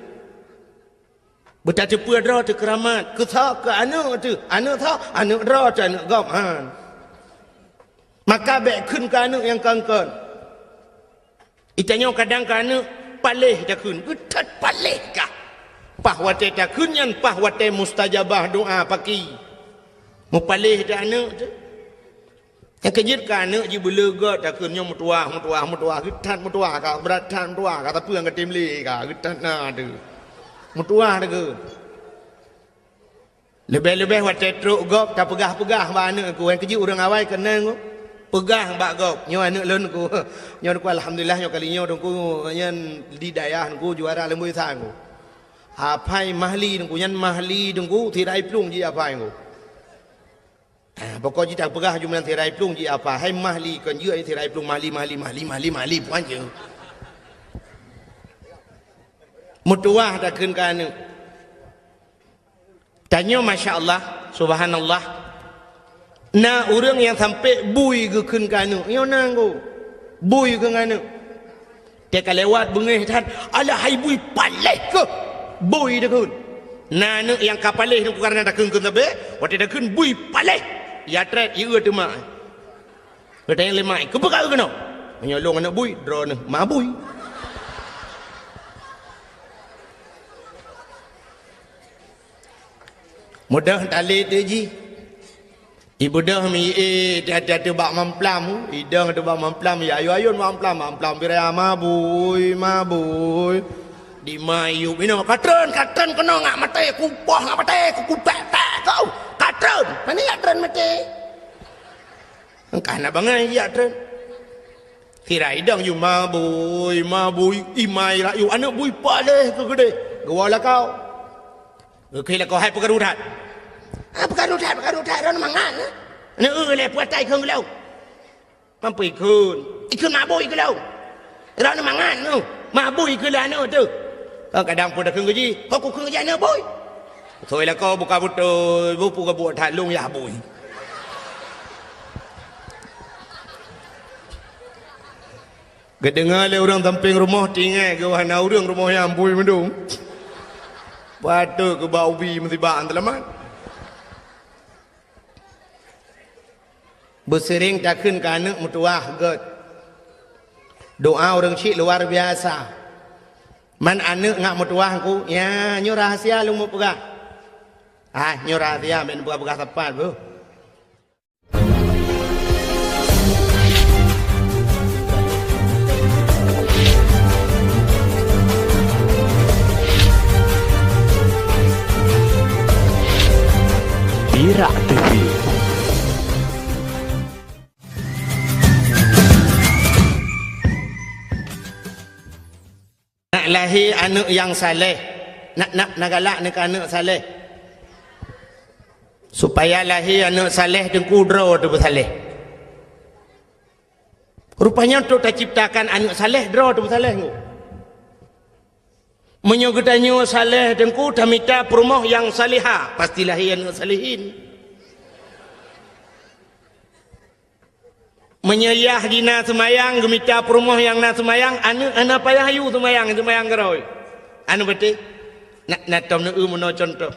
Beutateupeue droe teuh keuramat. Keu soe? Keu aneuëk teuh. Aneuëk soe? Aneuëk droe teuh, aneuëk gob. Han. Maka bék kheun keu aneuëk nyang kon-kon. Itanyoe kadang keu aneuëk, Paléh takheun, geutat paléh kah. Paih watée takheun nyan, paih watée mustajabah doa paki. Meupaléh teuh aneuk teuh. Nyang keujeuet ka aneuk jih beuleugot takheun nyoe meutuwah, meutuwah, meutuwah, geutat meutuwah ka, brat that meutuwah ka, tapi nyang geutem lé ka, geutat na teuh. Meutuwah takheun. Leubeh-leubeh watée trok gob tapeugah-peugah bak aneuk ku, nyang keujeuet ureuëng awai keunan ku. Peugah bak gob, nyoe aneuk lôn ku. Nyoe ku alhamdulillah nyoe kali nyoe ku nyan di dayah ku juara leumboi sang ku. Apai Mahli ku, nyan Mahli ku, tirai plueng jih apai ku. Ah, pokok jih tapeugah jumlah tirai plueng jih apai. Hai Mahli kon jeuet tirai plueng Mahli, Mahli, Mahli, Mahli, Mahli puan jeuet. Meutuwah takheun ka aneuk. Tanyoe masya Allah, subhanallah. Na ureuëng nyang sampai bui geukheun keu aneuk, nyoe na nggo. Bui keu aneuk. Teuka lewat beungéh that, "Alah hai bui paléh keuh." Bui takheun. Na aneuk nyang ka paléh nyoe kareuna takheun keu sabe, watée takheun bui paléh. Ya tret, ieu teuma. Geutanyong lé mak, "Keupeue ka keunoe?" "Meunyoe lôn aneuk bui, droeneuh ma bui." Mudah talé teuh jih. Ibeudôh mi, eh, tiap-tiap bak mamplam, idong teuh bak mamplam, ya ayun-ayun mamplam, mamplam biraya mabui, mabui. Di ma yub inoe, "Katreun, katreun keunoe ngak maté, kupoh ngak maté, kukupek-pek kau. Katreun, pane ngak treun maté." Engkah na bangai jak treun. Sira idong yub mabui, mabui, imai rayu, aneuk bui paléh keu keudeh. Geuwoe lakoe. Geukheun lakoe, "Hai peukaru that." "Ah, peukaru that, peukaru that, droeneuh mangat." "Neu-eu lé puatai kheun geulong." "Mampu ikheun." "Ikheun mabui keu lôn." "Droeneuh mangat nyoe, mabui keu lôn aneuk teuh." Kadang pun takheun keu jih, "Ho kukheun keu jih aneuk bui." Soi lakoe buka beutôi, bupu gabuek that lôn yah bui. Geudeungoe lé ureuëng sampéng rumoh, tinggai geuh hana ureuëng rumoh nyan bui meudong. Patôt keu bak ubi meusibak seulamat. Beuseuring takheun keu aneuk meutuwah gét. Doa ureuëng syiek luar biasa. Man aneuk ngak meutuwah ku, ya, nyoe rahasia lôn meupeugah. Ah, nyoe rahasia, bèk neupeugah-peugah sapat beuh. Pirak T V. Nak lahé aneuk nyang saleh, nak, nak, nak galak neu keu aneuk saleh. Supaya lahé aneuk saleh teungku droe teupeusaleh. Rupanya untuk taciptakan aneuk saleh, droe teupeusaleh nyoe. Meunyoe geutanyoe saleh teungku, tamita peurumoh nyang saleha, pasti lahé aneuk salehin. Meunyoe yah jih na seumayang, geumita peurumoh nyang na seumayang, aneuk hana payah yue seumayang, seumayang keurôi. Aneuk beutôi. Na, na tom neu-eu meunoe cuntoh.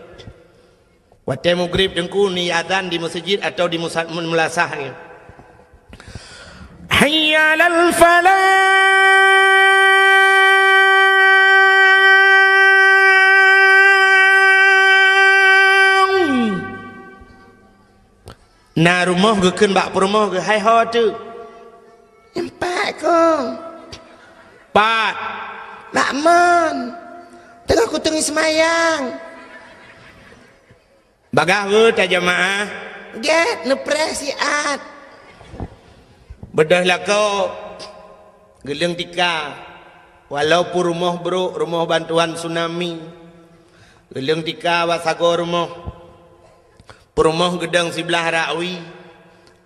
Watée mugrib teungku ni azan di meuseujid atawa di musa-, meulasah nyoe. Hayya 'alal falah. Na rumoh geukheun bak peurumoh geuh, "Hai ho teuk?" "Nyan pat kong." "Pat?" "Bak mon. Teungoh kuteungi seumayang." "Bagah beuh tajamaah?" "Gét, neupreh siat." Beudôh lakoe, geuleueng tika, walaupun rumoh brok, rumoh bantuan tsunami, geuleueng tika bak sagoe rumoh. Peurumoh geudong siblah rakwi,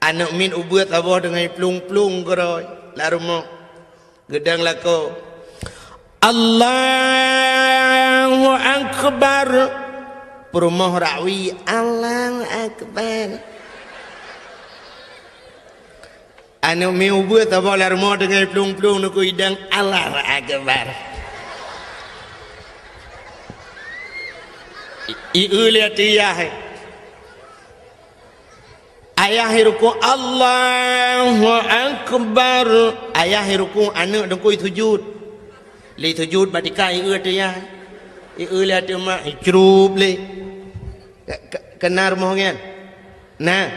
aneuk miet ubeuet saboh deungon plueng-plueng keurôi lam rumoh. Geudong lakoe, "Allahu Akbar." Peurumoh rakwi, "Allahu Akbar." Aneuk miet ubeuet saboh lam rumoh deungon plueng-plueng neukheun idong, "Allahu Akbar." I, i, eu lé ateueh yah. Ayah i rukuk, "Allahu Akbar." Ayah i rukuk, aneuk teungku i sujud. Lé sujut bak tika, ieu ateueh yah. Ieu lé ateueh mak, icrup lé. Ke-, ke-, keunan rumoh nyan? Na.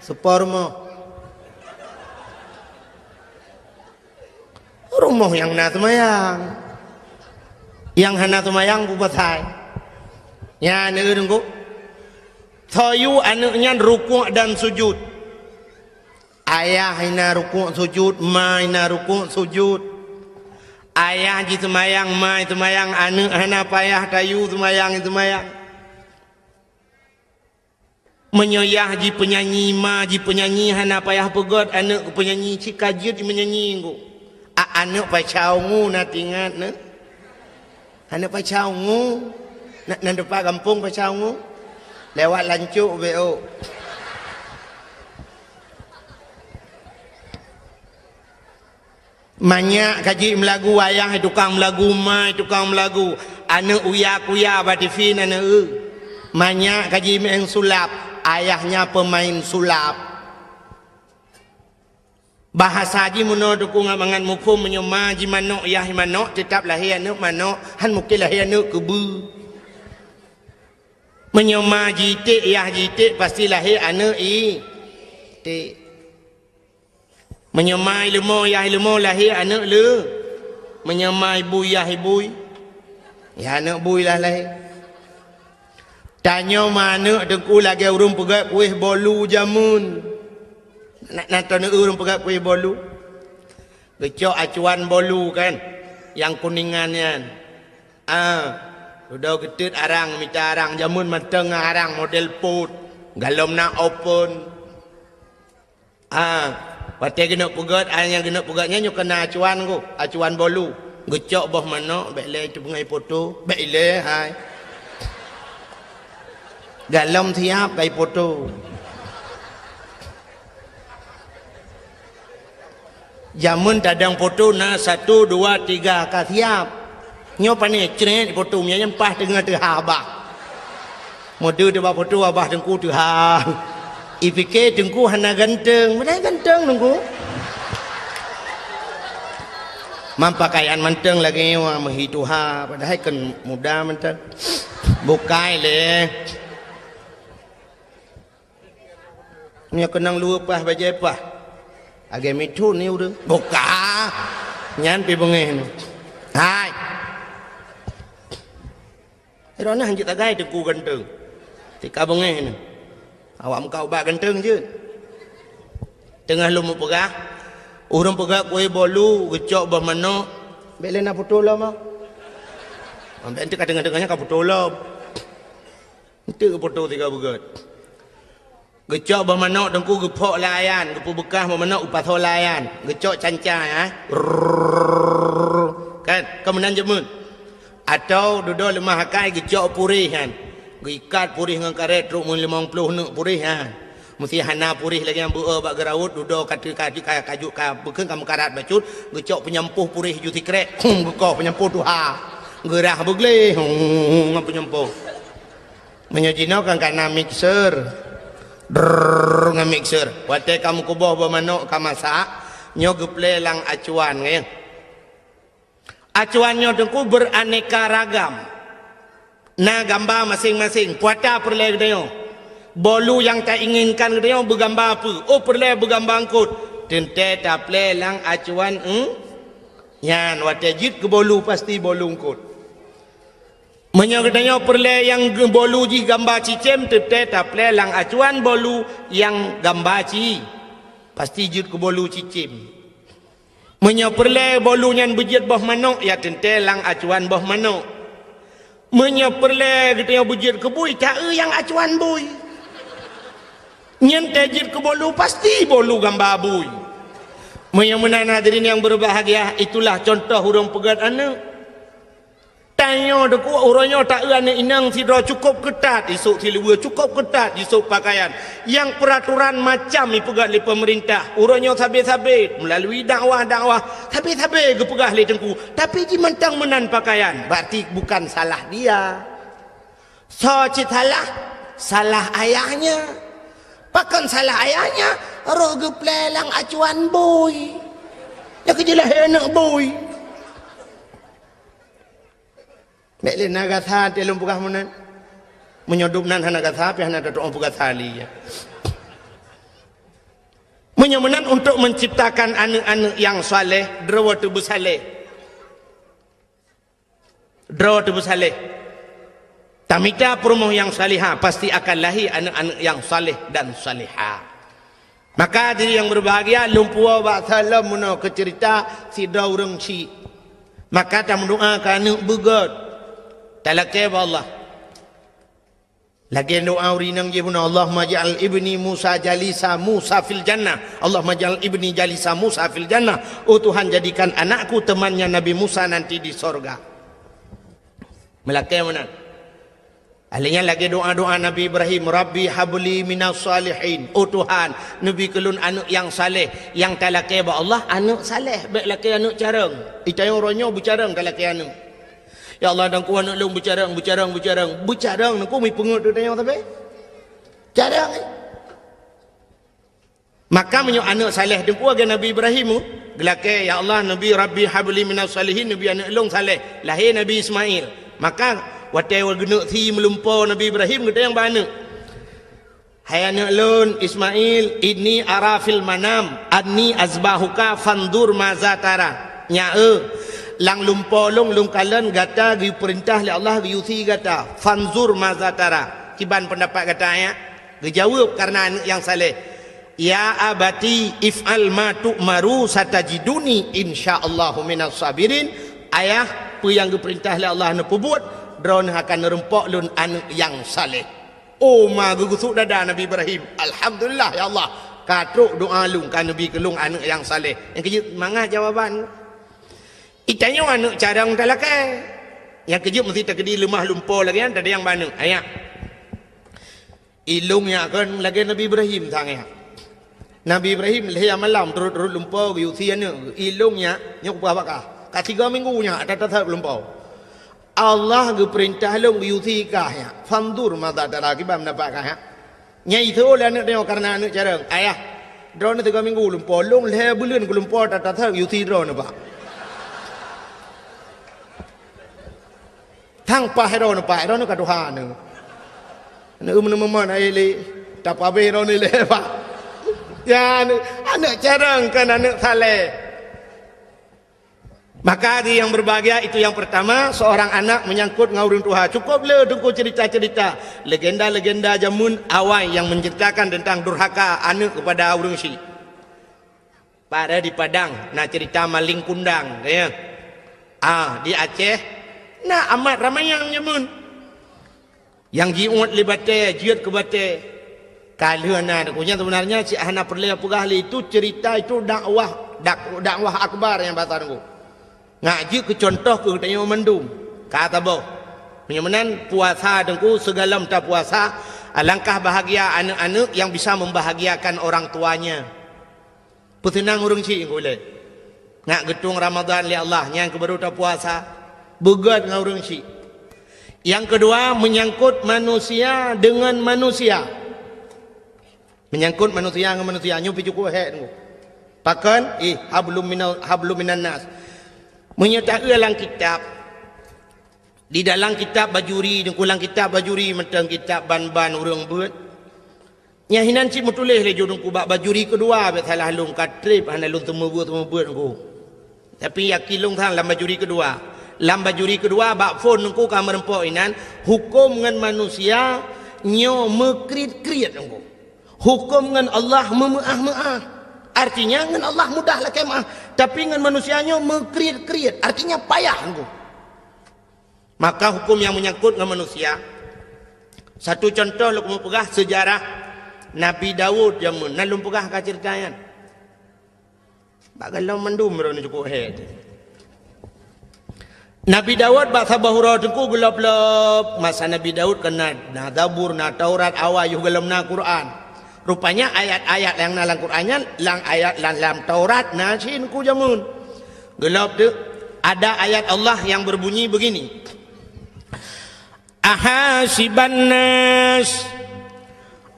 Seupôt rumoh. Rumoh nyang na seumayang. Nyang hana seumayang peue pasai? Nyan neu teungku. Soe yue aneuëk nyan rukuk dan sujud. Ayah hina rukuk sujud, ma hina rukuk sujud. Ayah jiseumayang, ma jiseumayang, aneuëk hana payah tayue seumayang, jiseumayang. Meunyoe yah jipeunyanyi, ma jipeunyanyi, hana payah peugét aneuëk keu peunyanyi, cit ka jeuet jimeunyanyi teungku. A, aneuëk Pasha Ungu na teuingat neuh? Aneuëk Pasha Ungu? Na, na teumpat gampông Pasha Ungu? Lewat Lancok beu. Manyak ka jeuet meulagu, ayah tukang meulagu, ma tukang meulagu, aneuëk uya-kuya bak tivi na neu. Manyak ka jimeu'en sulap, ayahnya peumain sulap. Bahasa jih meunoe teungku ngat mangat muphom, meunyoe ma jimanök, yah jimanök, teutab lahé aneuëk manök, han mungken lahé aneuëk keubeue. Meunyoe ma jiték, yah jiték, pasti lahé aneuëk iték. Meunyoe ma ileumo, yah ileumo, lahé aneuëk le. Meunyoe ma ibui, yah ibui, yah aneuëk bui lah lahé. Tanyoe ma aneuëk teungku lagée ureuëng peugét kueh bolu jameun. Na, na teuneuk ureuëng peugét kueh bolu? Geucok acuan bolu kan, nyang kuningan nyan. Ah, dudoe geuteut arang, mita arang, jameun mantong ngon arang model pot, galom na open. Ah, watée geuneuk peugét, ah, nyang geuneuk peugét nyan nyoe keunan acuan ku, acuan bolu. Geucok boh manök, bék lé teupeungai poto, bék ilée hai. Galom siab kai poto. Jameun tadong poto na satu, dua, tiga ka siab. Nyoe pane crét poto, meunyan paih teungoh teuhah bah. Meudeue teuh bak poto, abah teungku teuhah. Ipike teungku hana ganteng, padahai ganteng teungku. Mam pakaian mantong lagée nyoe meuhi tuha, padahai kon muda mantong. Bukai lé. Nyoe keunong luweue paih bajée paih. Lagée mithon ni ureuëng. Buka. Nyan pi beungéh ni. Hai. Droeneuh hanjeuet tagai teungku ganteng. Tika beungéh ni. Awak meukat ubak ganteng jeuet. Teungoh lôn meupeugah, ureuëng peugah kueh bolu, geucok boh manök. Bék lé na poto lom ah. Bék enteuk ka teungoh-teungoh nyan ka poto lom. Enteuk poto tika beugét. Geucok boh manök teungku, geuphok lé ayan, geupeubeukah boh manök, geupasoe lé ayan, geucok canca, ya. Rrrr. Kan, kon meunan jameun. Atau dudoe leumah akai geucok puréh nyan. Geuikat puréh ngon karét trok meulimong ploh neuk puréh nyan. Meusé hana puréh lagée nyang beu-e bak geuraut, dudoe ka teu-, ka, ka, ka, ka, ka bukon ka meukarat bacut, geucok peunyampôh puréh ju sikrek, hum, geukoh peunyampôh tuha. Geurah beugleh, hum, ngon peunyampôh. Meunyoe jinoe kan kana mixer. Drrrr, ngon mixer. Watée ka meukuboh boh manök ka masak, nyoe geuplé lam acuan, ngieng. Acuan nyoe teungku beraneka ragam. Na gamba maséng-maséng, peue ata peureulée geutanyoe. Bolu nyang tainginkan geutanyoe beugamba peue? Oh, peureulée beugamba eungkot. Teuntée taplé lam acuan, hmm? Nyan watée jeuet keu bolu pasti bolu eungkot. Meunyoe geutanyoe peureulée nyang geu-, bolu jih gamba cicém, teuntée taplé lam acuan bolu nyang gamba ci, pasti jeuet keu bolu cicém. Meunyoe peureulée bolu nyan beujeuet boh manök, ya teuntée lam acuan boh manök. Meunyoe peureulée geutanyoe beujeuet keu bui, ta-eu nyang acuan bui. Nyan tée jeuet keu bolu, pasti bolu gamba bui. Meunyoe meunan hadirin nyang berbahagia, itulah contoh ureuëng peugét aneuëk. Tanyoe teungku, uroe nyoe ta-eu aneuëk inong sidroe cukôp keutat, isôk siluweue cukôp keutat, isôk pakaian. Nyang peuraturan macam ipeugét lé peumeurintah. Uroe nyoe sabe-sabe, meulalui dakwah-dakwah, sabe-sabe geupeugah lé teungku. Tapi jimantong meunan pakaian, berarti bukan salah dia. Soe cit salah? Salah ayahnya. Pakon salah ayahnya? Roh geuplé lam acuan bui. Nyang keujeulaih aneuëk bui. Bék lé na gasa teuh lôn peugah meunan. Meunyoe dum nan hana gasa, pih hana tatu'oh peugasa lé, ya. Meunyoe meunan, untuk menciptakan aneuk-aneuk nyang saleh, droe teuh beusaleh. Droe teuh beusaleh. Tamita peurumoh nyang salihah, pasti akan lahé aneuk-aneuk nyang saleh dan salihah. Maka hadirin yang berbahagia, lôn puwoe bak saleuem meunoe keu ceurita sidroe ureuëng chik. Maka tameudoa keu aneuk beugét. Talakée bak Allah. Lagée doa ureuëng inong jih bunoe, "Allahumma ja'al ibni Musa jalisa Musa fil jannah. Allahumma ja'al ibni jalisa Musa fil jannah." Oh Tuhan, jadikan anakku temannya Nabi Musa nanti di sorga. Meulakée meunan. Ahli nyan lagée doa-doa Nabi Ibrahim, "Rabbi habli minas salihin." Oh Tuhan, neubi keu lôn aneuk nyang saleh. Nyang talakée bak Allah, aneuk saleh, bék lakée aneuk carông. Itanyong uroe nyoe beucarông talakée aneuk. Ya Allah, Teungku, aneuk lôn beucarông, beucarông, beucarông. Beucarông, Teungku, mi peungeuet teuh tanyoe sabe. Carông, eh. Maka meunyoe aneuk saleh Teungku lagée Nabi Ibrahim, geulakée, "Ya Allah, neubi Rabbi habli minas salihin, neubi aneuk lôn saleh." Lahé Nabi Ismail. Maka watée geuneuk sie meulumpoe Nabi Ibrahim, geutanyong bak aneuk. "Hai aneuk lôn Ismail, inni ara fil manam anni azbahuka fanzur maza tara." Nyak eu, lam lumpoe lôn, lôn kalon gata geupeurintah lé Allah geuyue sie gata. Fanzur maza tara. Kiban peundapat gata, ya? Geujaweueb kareuna aneuk nyang saleh, "Ya abati if'al ma tu'maru satajiduni insyaallahu minas sabirin." Ayah, peue nyang geupeurintah lé Allah neupeubuet, droeneuh akan neureumpok lôn aneuk nyang saleh. Oh, ma geugusuk dada Nabi Ibrahim. "Alhamdulillah, ya Allah, ka trok doa lôn, ka neubi keu lôn aneuk nyang saleh." Nyang keujeuet mangat jawaban. Itanyoe aneuk carông talakée. Nyang keujeuet meusti takeudi leumah lumpoe lagée nyan, tadayang bak aneuk. Ayah. Ilông nyak kon lagée Nabi Ibrahim sang nyak. Nabi Ibrahim lhée malam turot-turot lumpoe geuyue sie aneuk. Ilông nyak, nyoe kupeugah bak kah. Ka tiga minggu nyak that-that lumpoe. Allah geupeurintah lôn geuyue sie kah nyak. Fanzur maza tara, kiban peundapat kah nyak. Nyang iseuôt lé aneuk tanyoe kareuna aneuk carông. Ayah, droeneuh tiga minggu lumpoe, lôn lhée buleuen keu lumpoe that-that geuyue sie droeneuh bak. Tang paih droeneuh, paih droeneuh ka tuha neuh. Aneuk meuneumeumon akhé lé, tapabeh droeneuh lé, Pak. Ya, aneuk, aneuk carông kon aneuk saleh. Maka di yang berbahagia itu yang pertama, seorang anak menyangkut ngon ureuëng tuha. Cukup le teungku cerita-cerita, legenda-legenda jameun awai yang menceritakan tentang durhaka aneuk kepada ureuëng syik. Pada di Padang na cerita maling kundang, ya. Ah, di Aceh na amat ramai nyang nyemun. Yang jiuet lé batée, jeuet keu batée. Ka lheueh na, nyan sebenarnya cit hana peureulée peugah lé, itu cerita, itu dakwah, dak-, dakwah akbar nyang bahasa Teungku. Ngak jeuet keu contoh keu geutanyoe mandum. Ka taboh. Meunyoe meunan puasa Teungku, sigohlom tapuasa, alangkah bahagia aneuk-aneuk yang bisa membahagiakan orang tuanya. Peuseunang ureuëng syik ulée. Ngak geutueng Ramadhan lé Allah, nyan keuh baru tapuasa. Beugét ngon ureuëng syik. Yang kedua, menyangkut manusia dengan manusia. Menyangkut manusia ngon manusia, nyoe pih cukup hék Teungku. Pakon? Ih, hablum minal, hablum minan nas. Meunyoe taeu lam kitab, di dalam kitab Bajuri, Teungku, lam kitab Bajuri mantong kitab ban-ban ureuëng beuet. Nyan hinan cit meutuléh lé ju Teungku bak Bajuri keudua, bék salah lôn, ka treb hana lôn teumeubuet-teumeubuet Teungku. Tapi yakin lôn sang lam Bajuri keudua. Lam Bajuri keudua bak phon Teungku ka meureumpok inan, huköm ngon manusia nyoe meukriet-kriet Teungku. Huköm ngon Allah meumeuáh-meuáh. Artinya ngon Allah mudah lakée meuáh, tapi ngon manusia nyoe meukriet-kriet, artinya payah Teungku. Maka huköm nyang menyangkut ngon manusia. Satu contoh lôn keumeung peugah sejarah Nabi Daud jameun, na lôn peugah ka cerita nyan. Bak gohlom mandum droeneuh cukup hék. Nabi Daud bak saboh uroe Teungku geulob-lob, masa Nabi Daud kan na, na Zabur, na Taurat, awai yoh gohlom na Quran. Rupanya ayat-ayat nyang na lam Quran nyan, lam ayat lam, lam Taurat na cit Teungku jameun. Geulob teuk, ada ayat Allah yang berbunyi begini, "Ahasiban nas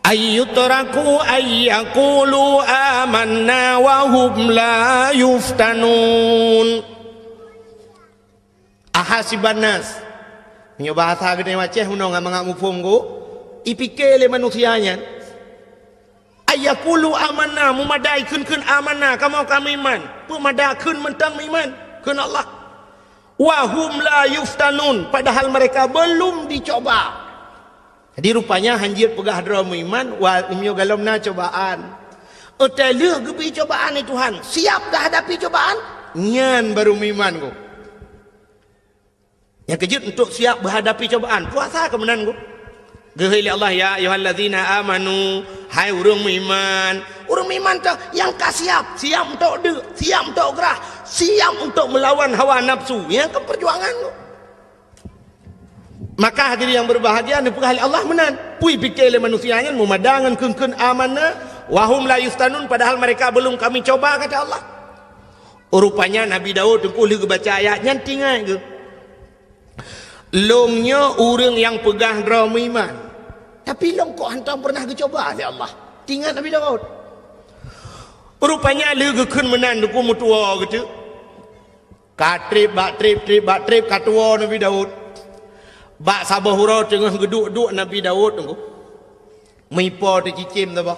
ayyutraku ayyakulu amanna wa hum la yuftanun." Ahasiban nas. Meunyoe bahasa geutanyoe Aceh, meunyoe mangat muphom go, ipike lé manusia nyan. Ayyaqulu amanna, meumada ikheun-kheun amanna, kamoe ka meuiman. Peumada kheun mantong meuiman keu Allah. Wa hum la yuftanun, padahal mereka belum dicoba. Jadi rupanya hanjeuet peugah droe meuiman, wa-, meunyoe gohlom na cobaan. Watée lheueh geubri cobaan lé Tuhan, siap geuhadapi cobaan, nyan baru meuiman go. Nyang keujeuet untuk siap geuhadapi cobaan, puasa keu meunan go. Geuhôi lé Allah, "Ya ayyuhallazina amanu," hai ureuëng meuiman. Ureuëng meuiman teuh nyang ka siap, siap untuk deuk, siap untuk grah, siap untuk melawan hawa nafsu. Nyang keu perjuangan go. Maka hadirin yang berbahagia, neupeugah lé Allah meunan. Peue ipike lé manusia nyan meumada ngon kheun-kheun amanna, wa hum la yuftanun, padahal mereka belum Kami coba, kata Allah. Rupanya Nabi Daud teungku lheueh geubaca ayat nyan teuingat geuh. Lôn nyoe ureuëng nyang peugah droe meuiman, tapi lôn kok hantom pernah geucoba lé Allah. Teuingat Nabi Daud. Rupanya lheueh geukheun meunan teungku meutuwoe geuteuk. Ka treb bak treb, treb bak treb, ka tuwoe Nabi Daud. Bak saboh uroe teungoh geuduek-duek Nabi Daud teungku. Meuipo teuh cicém saboh.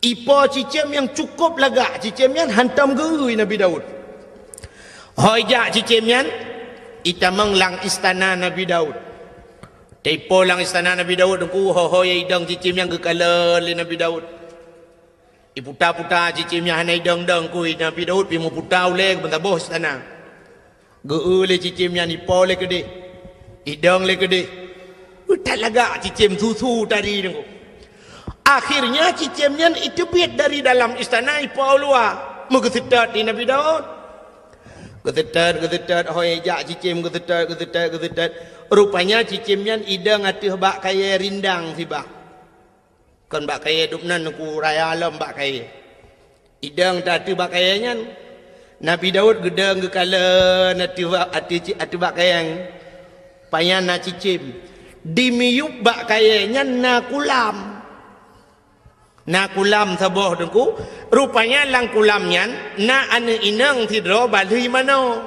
Ipo cicém nyang cukup lagak, cicém nyan hantom geu-eu Nabi Daud. Ho ijak cicém nyan, itamong lam istana Nabi Daud. Teuipo lam istana Nabi Daud teungku, ho-ho nyang idong cicém nyan geukalon lé Nabi Daud. Iputa-puta cicém nyan hana idong-dong kui Nabi Daud, pi meuputa ulée keu meusaboh istana. Geu-eu lé cicém nyan, ipo lé keudeh, idong lé keudeh. That lagak cicém, su-su tari teungku. Akhirnya cicém nyan iteubiet dari dalam istana ipo u luwa, meugeuseutôt di Nabi Daud. Geuseutôt, geuseutôt, ho ijak cicém geuseutôt, geuseutôt, geuseutôt. Rupanya cicém nyan idong ateueh bak kayée rindang sibah. Kon bak kayée dum nan teungku, raya lom bak kayée. Idong ateueh bak kayée nyan. Nabi Daud geudong geukalon ateueh bak, ateueh ci-, ateueh bak kayée nyan. Pajan na cicém. Di miyueb bak kayée nyan na kulam. Na kulam saboh teungku. Rupanya lam kulam nyan na aneuëk inong sidroe balheueh manoe.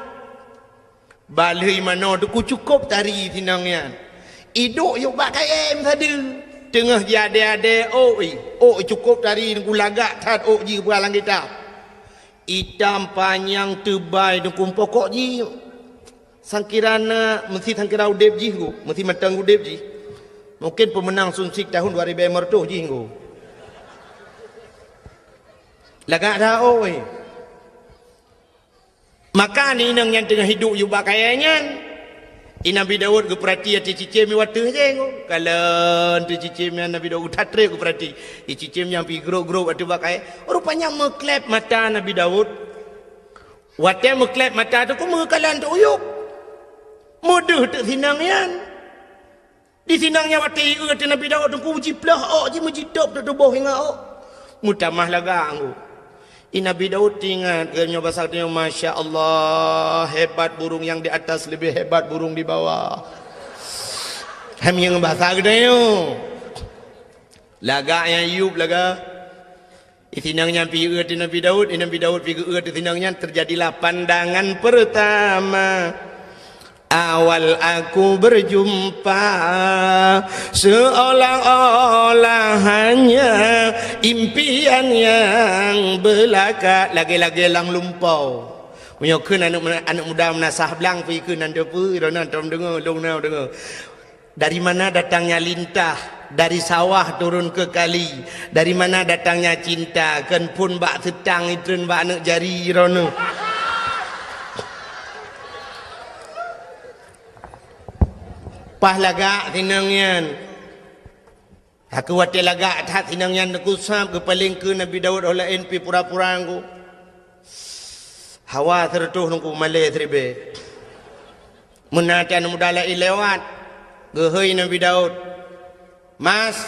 Balheueh manoe teungku cukup tari si inong nyan. Iduek yub bak kayée meusadeue. Teungoh jiadée-adée ôk i. Ôk i cukup tari teungku, lagak that ôk jih bak lam kitab. Itam panyang teubai teungku, pokok jih sangkira na, meusi sangkira udeb jih go, meusi mantong udeb jih. Mungkin peumeunang Sunsik tahun dua ribée lima reutôh jih go. Lagak that ôk i. Maka aneuëk inong nyan teungoh iduek yub bak kayée nyan. I Nabi Daud geupeurati ateueh cicém i watée jéh ngo. Kalon ateueh cicém nyan Nabi Daud that treb geupeurati. I cicém nyan pi grôb-grôb ateueh bak kayée. Rupanya meukleb mata Nabi Daud. Watée meukleb mata teungku meukalon teuk u yub. Meudeuh teuk si inong nyan. Di si inong nyan watée ieu ateueh Nabi Daud teungku jiploh ôk jih meujitôb teutuboh ingat ôk. Meutamah lagak anggô. I Nabi Daud teuingat geuh nyoe basa geutanyoe, "Masya Allah, hebat burung yang di atas lebih hebat burung di bawah." Hai meunyoe basa geutanyoe. Lagak nyang yub lagak. I si inong nyan pi eu ateueh Nabi Daud, i Nabi Daud pi geu-eu ateueh si inong nyan, terjadilah pandangan pertama. Awal aku berjumpa, seolah-olah hanya impian yang belaka, lagée-lagée lam lumpoe. Meunyoe kheun aneuëk, aneuëk muda meunasah blang pi kheun nan teupeu, droeneuh tom deungoe, lôn na deungoe. Dari mana datangnya lintah, dari sawah turun ke kali. Dari mana datangnya cinta, kon phon bak seutang itreun bak aneuëk jari droeneuh. Paih lagak si inong nyan. Aku watée lagak that si inong nyan teungku sab geupaleng keu Nabi Daud, ho laén pi pura-pura anggô. Hawa sireutôh teungku malée siribée. Meunan cit aneuëk muda laén lewat, geuhôi Nabi Daud, "Mas,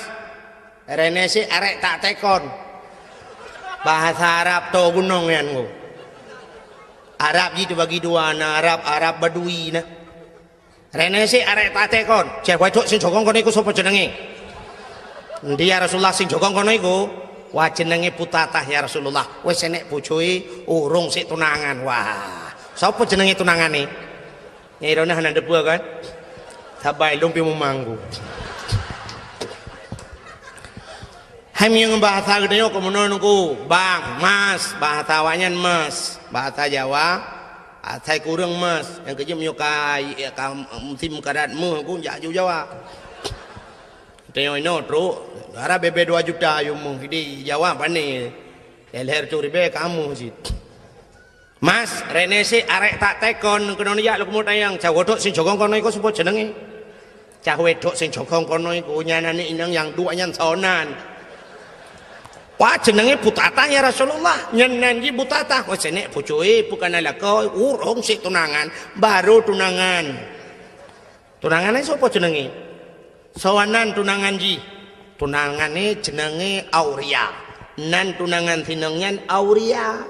reuneuh syiek arek tak tekon." Bahasa Arab toe gunong nyan ngo. Arab jih teubagi dua, na Arab, Arab Badui na. "Reuneuh syiek arek tak tekon." "Ceh, wai cok sing cogong kon iku sopo jenenge?" "Ndi ya Rasulullah sing cogong kon iku?" "Wah, jenenge Putatah ya Rasulullah." "Weh senek pucui, ureuëng syiek tunangan." "Wah, sopo jenenge tunangan ni?" Nyai Ronah hana deupeu kan? Sabai lôn pih mumang ku. Hai meunyoe ngon bahasa geutanyoe keu meunoe nungku, bang, mas, bahasa awaknyan mas, bahasa Jawa, asai kureueng mas, nyang keujeuet meunyoe ka, ka musim karat meuh ku jak ju Jawa. Tanyoe inoe trok, dara bebe dua juta yum meuh di Jawa pane. Leher tu ribée kamoe cit. Mas, rene si arek tak tekon keunoe jak lukmut ayang, cawo tok si jogong kono iko supo jenenge. Cawe tok si jogong kono iko nyan aneuk inong nyang dua nyan sonan. Wah, jenenge Butatah ya Rasulullah. Nyan nan ji Butatah. Oh, senek pucui bukan lako, urung si tunangan, baru tunangan. Tunangan ai sopo jenenge? Soanan tunangan ji. Tunangan ni jenenge Auria. Nan tunangan sinong nyan Auria.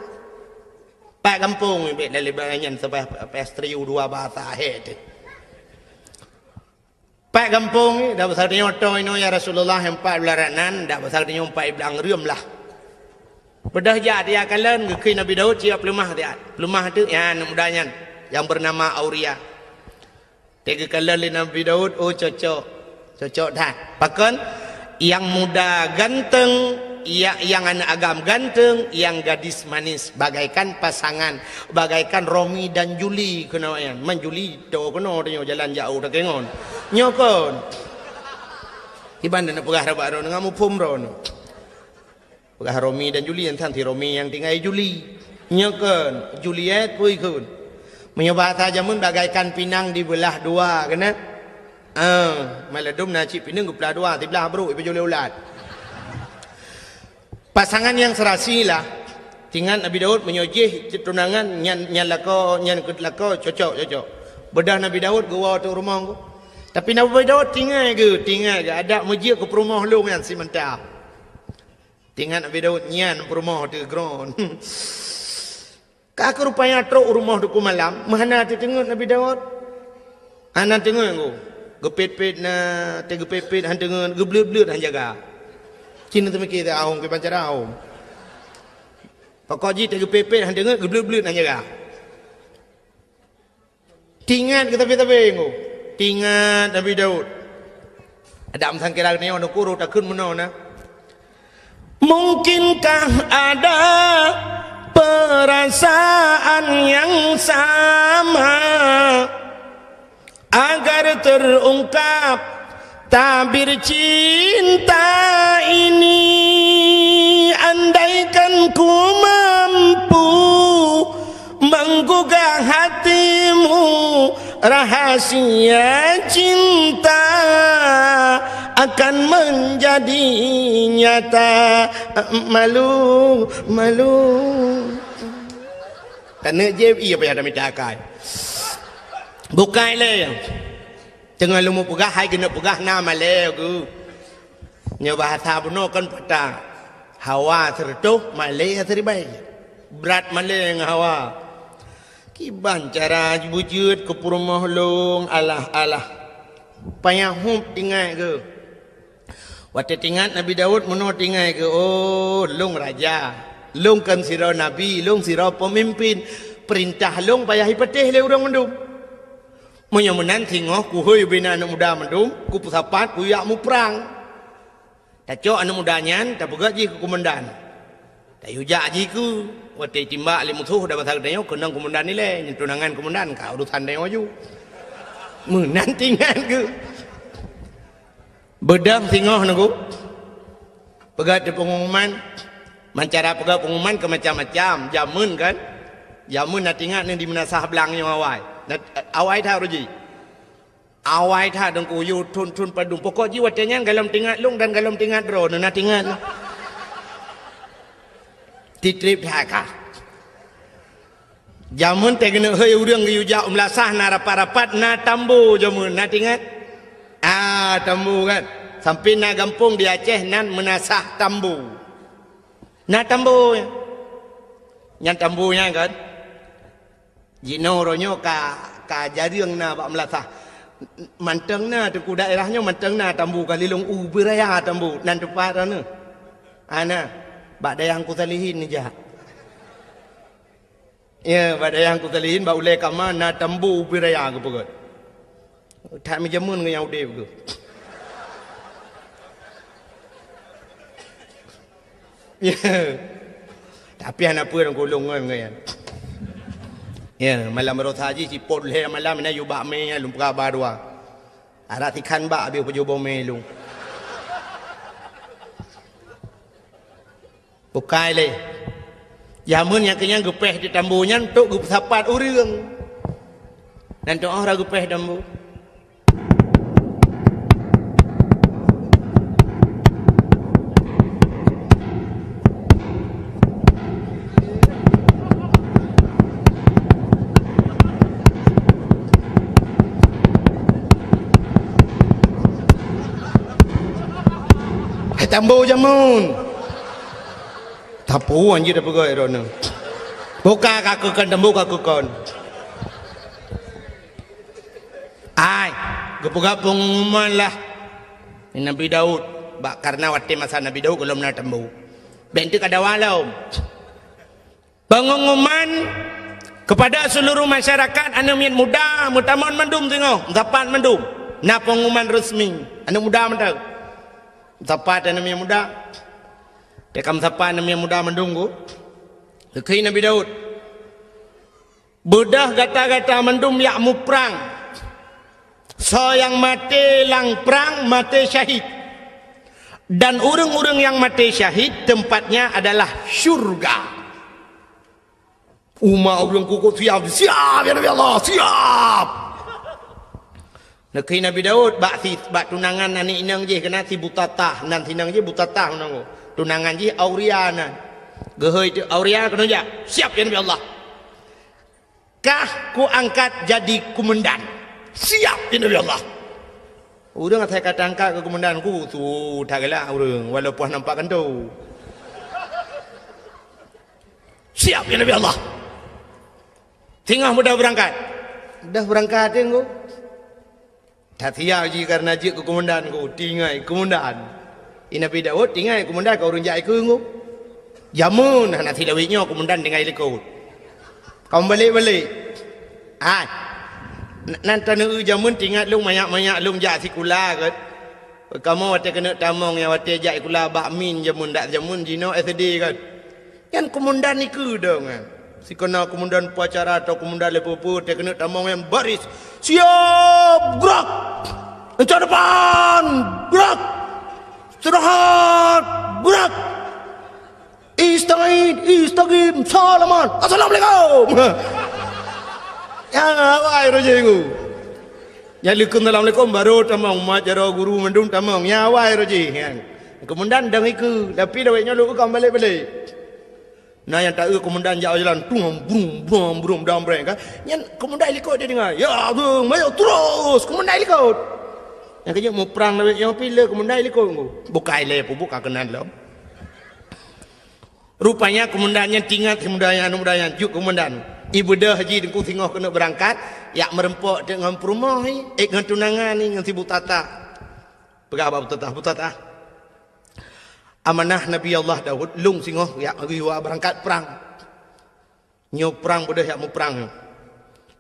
Pak gampông bek dari nyan sampai pastri dua bahasa he tu. Pak gampông dah besar nyoto ino ya Rasulullah empat belas nan dah besar nyoto empat belas riem lah. Pedah jak dia kalen gekui Nabi Daud siap pelemah dia. Pelemah tu ya anak muda nyan yang bernama Auria. Teuka lé Nabi Daud, oh cocok. Cocok that. Pakon? Yang muda ganteng, ya, yang anak agam ganteng, yang gadis manis, bagaikan pasangan, bagaikan Romi dan Juli keunoe nyan. Man Juli to keunoe tanyoe jalan jauh takengon. Nyoe kon. Iban na peugah rabak ron ngam muphom ron. Peugah Romi dan Juli, nyan si Romi nyang tinggai Juli. Nyoe kon Juliet pui khun. Meunyoe bahasa jameun bagaikan pinang dibeulah dua keunan. Ah, maladum na cit pinang geupeulah dua, siblah brok ipeujulé ulat. Pasangan yang serasi lah. Tingat Nabi Daud meunyoe jih tunangan nyan, nyan lako, nyan keut lako cocok, cocok. Bedah Nabi Daud geuwoe teuk rumoh. Tapi Nabi Daud tingai geu, tingai geu adak meujeuet keu peurumoh lôn nyan simanta. Tingat Nabi Daud nyan peurumoh teuh gron. Ka keu rupanya trok u rumoh teungku malam, meuhana teuteungeut Nabi Daud. Hana teungeut ku. Geupet-pet na, teugeupet-pet han teungeut, geubleut-bleut han jaga. Cina teumiki teu ahong kiban cara ahong. Pokok jih teugeupet-pet han teungeut, geubleut-bleut han jaga. Tingat keu sabe-sabe nyoe. Tingat Nabi Daud. Adak meusangkira geutanyoe neukuru takheun meunoe na. Mungkinkah ada perasaan yang sama agar terungkap tabir cinta ini, andaikan ku mampu menggugah hatimu, rahasia cinta akan menjadi nyata. Malu, malu. Taneuk jép iya payah tamita akai. Bukai lé. Teungoh lôn peugah hai keuneuk peugah na malée geuh. Nyoe bahasa bunoe kon patah. Hawa sireutôh, malée siribée. Brat malée ngon hawa. Kiban cara beujeuet keu peurumoh lôn, alah, alah. Payah hup tingat geuh. Watée tingat Nabi Daud meunoe tingai geuh, oh, lôn raja, lôn kon sidroe nabi, lôn sidroe peumimpin. Peurintah lôn payah ipatéh lé ureuëng mandum. Meunyoe meunan singoh kuhôi ubena aneuëk muda mandum, kupeusapat kujak muprang. Tacok aneuëk muda nyan tapeugét jih keu komandan. Tayue jak jih keu watée timbak lé musoh dan basa geutanyoe keunong komandan ilée, nyan tunangan komandan ka urusan tanyoe ju. Meunan tingat geuh. Beudang singoh nunggu. Peugah di pengumuman, mancara peugah pengumuman ke macam-macam. Jameun kan? Jameun na tingat ni di meunasah blang nyoe awai. Na, awai that uji. Awai that dengku yu thon-thon padum. Pokok ji watée nyan galom tingat lung dan galom tingat droe na tingat. Titrip that ka. Jameun teuh keuneuk hôi ureuëng geuyue jak u meulasah na rapat-rapat na tambu jameun, na tingat? Ah, tambu kan. Sampai na gampông di Aceh nan meunasah tambu. Na tambu. Nyan tambu nyan kan. Jinoe uroe nyoe ka, ka jareueng na bak meulasah. Mantong na teungku daerah nyoe mantong na tambu ka lilong u beuraya tambu nan teumpat na. Ana bak dayah Teungku Salihin nijak. Ya, bak dayah Teungku Salihin, bak ulée kama na tambu ubé raya geupeugét. That meujameun ngon nyang udeb geuh. Ya. Tapi hana peue lam kulong ngon, ngon nyan. Ya, malam baroesa jih sipot lhèe malam na yue bak mè lôn peugah ba dua. Adak sikhan bak habéh pajoh boh mè lôn. Bukai lé. Jameun nyang keunyan geupéh di tambo nyan untuk geupeusapat ureuëng. Nan teuôh ra geupéh tambo. Hai tambo jameun. Tapu anjir dah peugah droeneuh. Buka ka keukon, tambo ka keukon. Ai, geupeugah peungumuman lah. Nabi Daud, bak karena watèe masa Nabi Daud gohlom na tambo. Bèk teuk ka dawa lom. Pengumuman kepada seluruh masyarakat, aneuk miet muda meutamong mandum singoh, meusapat mandum. Na pengumuman resmi, aneuk muda mantong. Meusapat aneuk miet muda. Teuka meusapat aneuk miet muda mandum ku. Geukheun Nabi Daud. Beudôh gata-gata mandum jak muprang. Soe nyang maté lam prang, maté syahid. Dan ureuëng-ureuëng nyang maté syahid, tempatnya adalah syurga. Umat ureuëng kukuh siap, siap, ya Nabi Allah, siap. Neukheun Nabi Daud, bak si, bak tunangan aneuk inong jih, keunan si Butatah, nan si inong jih Butatah meunan. Tunangan jih Auria nan. Geuhôi teuk Auria keunoe jak, siap, ya Nabi Allah. Kah kuangkat jadi komandan. Siap, ya Nabi Allah. Ureuëng asai ka tangkat keu komandan ku, su that galak ureuëng, walaupun nampak kantô. Siap, ya Nabi Allah. Singoh mudah beurangkat. Dah beurangkat, Teungku. That siap jih kareuna jeuet keu komandan ku, tinggai komandan. I Nabi Daud tinggai komandan ka ureuëng jak ikeue ngôk. Jameun hana silawét nyoe komandan tinggai likot. Ka meubalek-balek. Hai. N-, nan taneuk jameun teuingat lôn manyak-manyak lôn jak sikula kan. Kamoe watée keuneuk tamong nyang watée jak sikula bak min jameun dak jameun jinoe S D kan. Nyan komandan ikeue dong, eh. Sikeuna komandan upacara atau komandan leupeu-peu, teuh keuneuk tamong nyan baris. Siap, gerak! Encak depan, gerak! Istirahat, gerak! Ista'in, istaqim, salaman, assalamualaikum! Ya, awai roh jih ngu. Nyan leukeu assalamualaikum, baru tamong, mat jaroe guru mandum tamong. Ya, awai roh jih, nyan. Komandan dong ikeue, tapi lawét nyoe lôn ka balek-balek. Na nyang taeu komandan jak jalan, tung, brum, brum, brum, dam breng, kan. Nyan komandan likot dia dengar. Ya, brum, mayo terus, komandan likot. Nyang keuneuk muprang lawét nyoe pih le komandan likot nggu. Bukai le pubuk ka keunan lom. Rupanya komandan nyan teuingat si muda nyan, aneuk muda nyan, jeuet komandan. Ibeudôh jih Teungku singoh keuneuk beurangkat, jak meureumpok teuk ngon peurumoh, eh, ngon tunangan, ngon si Butatah. Peugah bak Butatah, Butatah. Amanah Nabi Allah Daud, lôn singoh jak geuyue beurangkat prang. Nyoe prang beudôh jak muprang nyoe.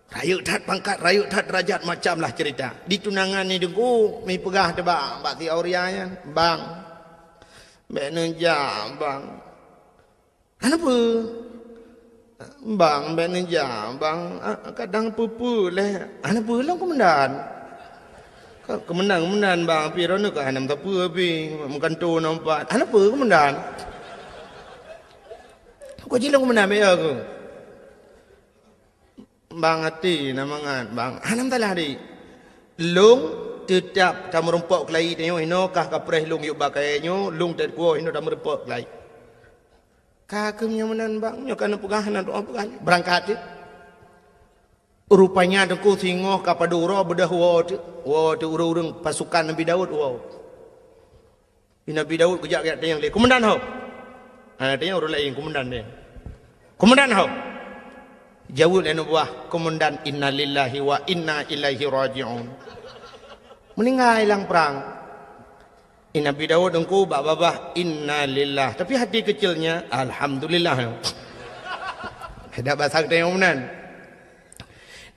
Rayeuk that pangkat, rayeuk that derajat, macam lah cerita. Di tunangan ni Teungku, mi peugah teuh bak, bak si Auria nyan, "Bang, bèk neujak, Bang." "Hana peue." "Bang, bèk neujak, Bang. Ah, kadang peue-peue lé." "Hana peue lom, Komandan." Ka, "Komandan, Komandan, Bang, pih droeneuh ka hana meusapeue pih, meugantoe nyoe pat." "Hana peue, Komandan." "Kok jilong, Komandan, bèk ya keuh." "Bang, até na mangat, Bang." "Hana meusalah, Dik. Lôn teutap tameurumpok keulayi tanyoe, inoe kah kapreh lôn yub bak kayèe nyoe, lôn teukuwoe inoe tameurumpok keulayi." "Ka keuh meunyoe meunan, Bang, nyoe ka neupeugah, na doa peugah." Beurangkat teuk. Rupanya Teungku singoh ka padub uroe beudôh woe teuk, woe teuk ureuëng-ureuëng pasukan Nabi Daud woe. Di Nabi Daud geujak geutanyong lé, "Komandan ho?" Hana tanyong ureuëng laén, komandan nyan. "Komandan ho?" Jaweueb lé aneuk buah, "Komandan, innalillahi wa inna ilaihi raji'un." Meuninggai lam prang. Di Nabi Daud Teungku bak babah, "Innalillah." Tapi hati kecilnya, "Alhamdulillah." Dak basa geutanyoe meunan.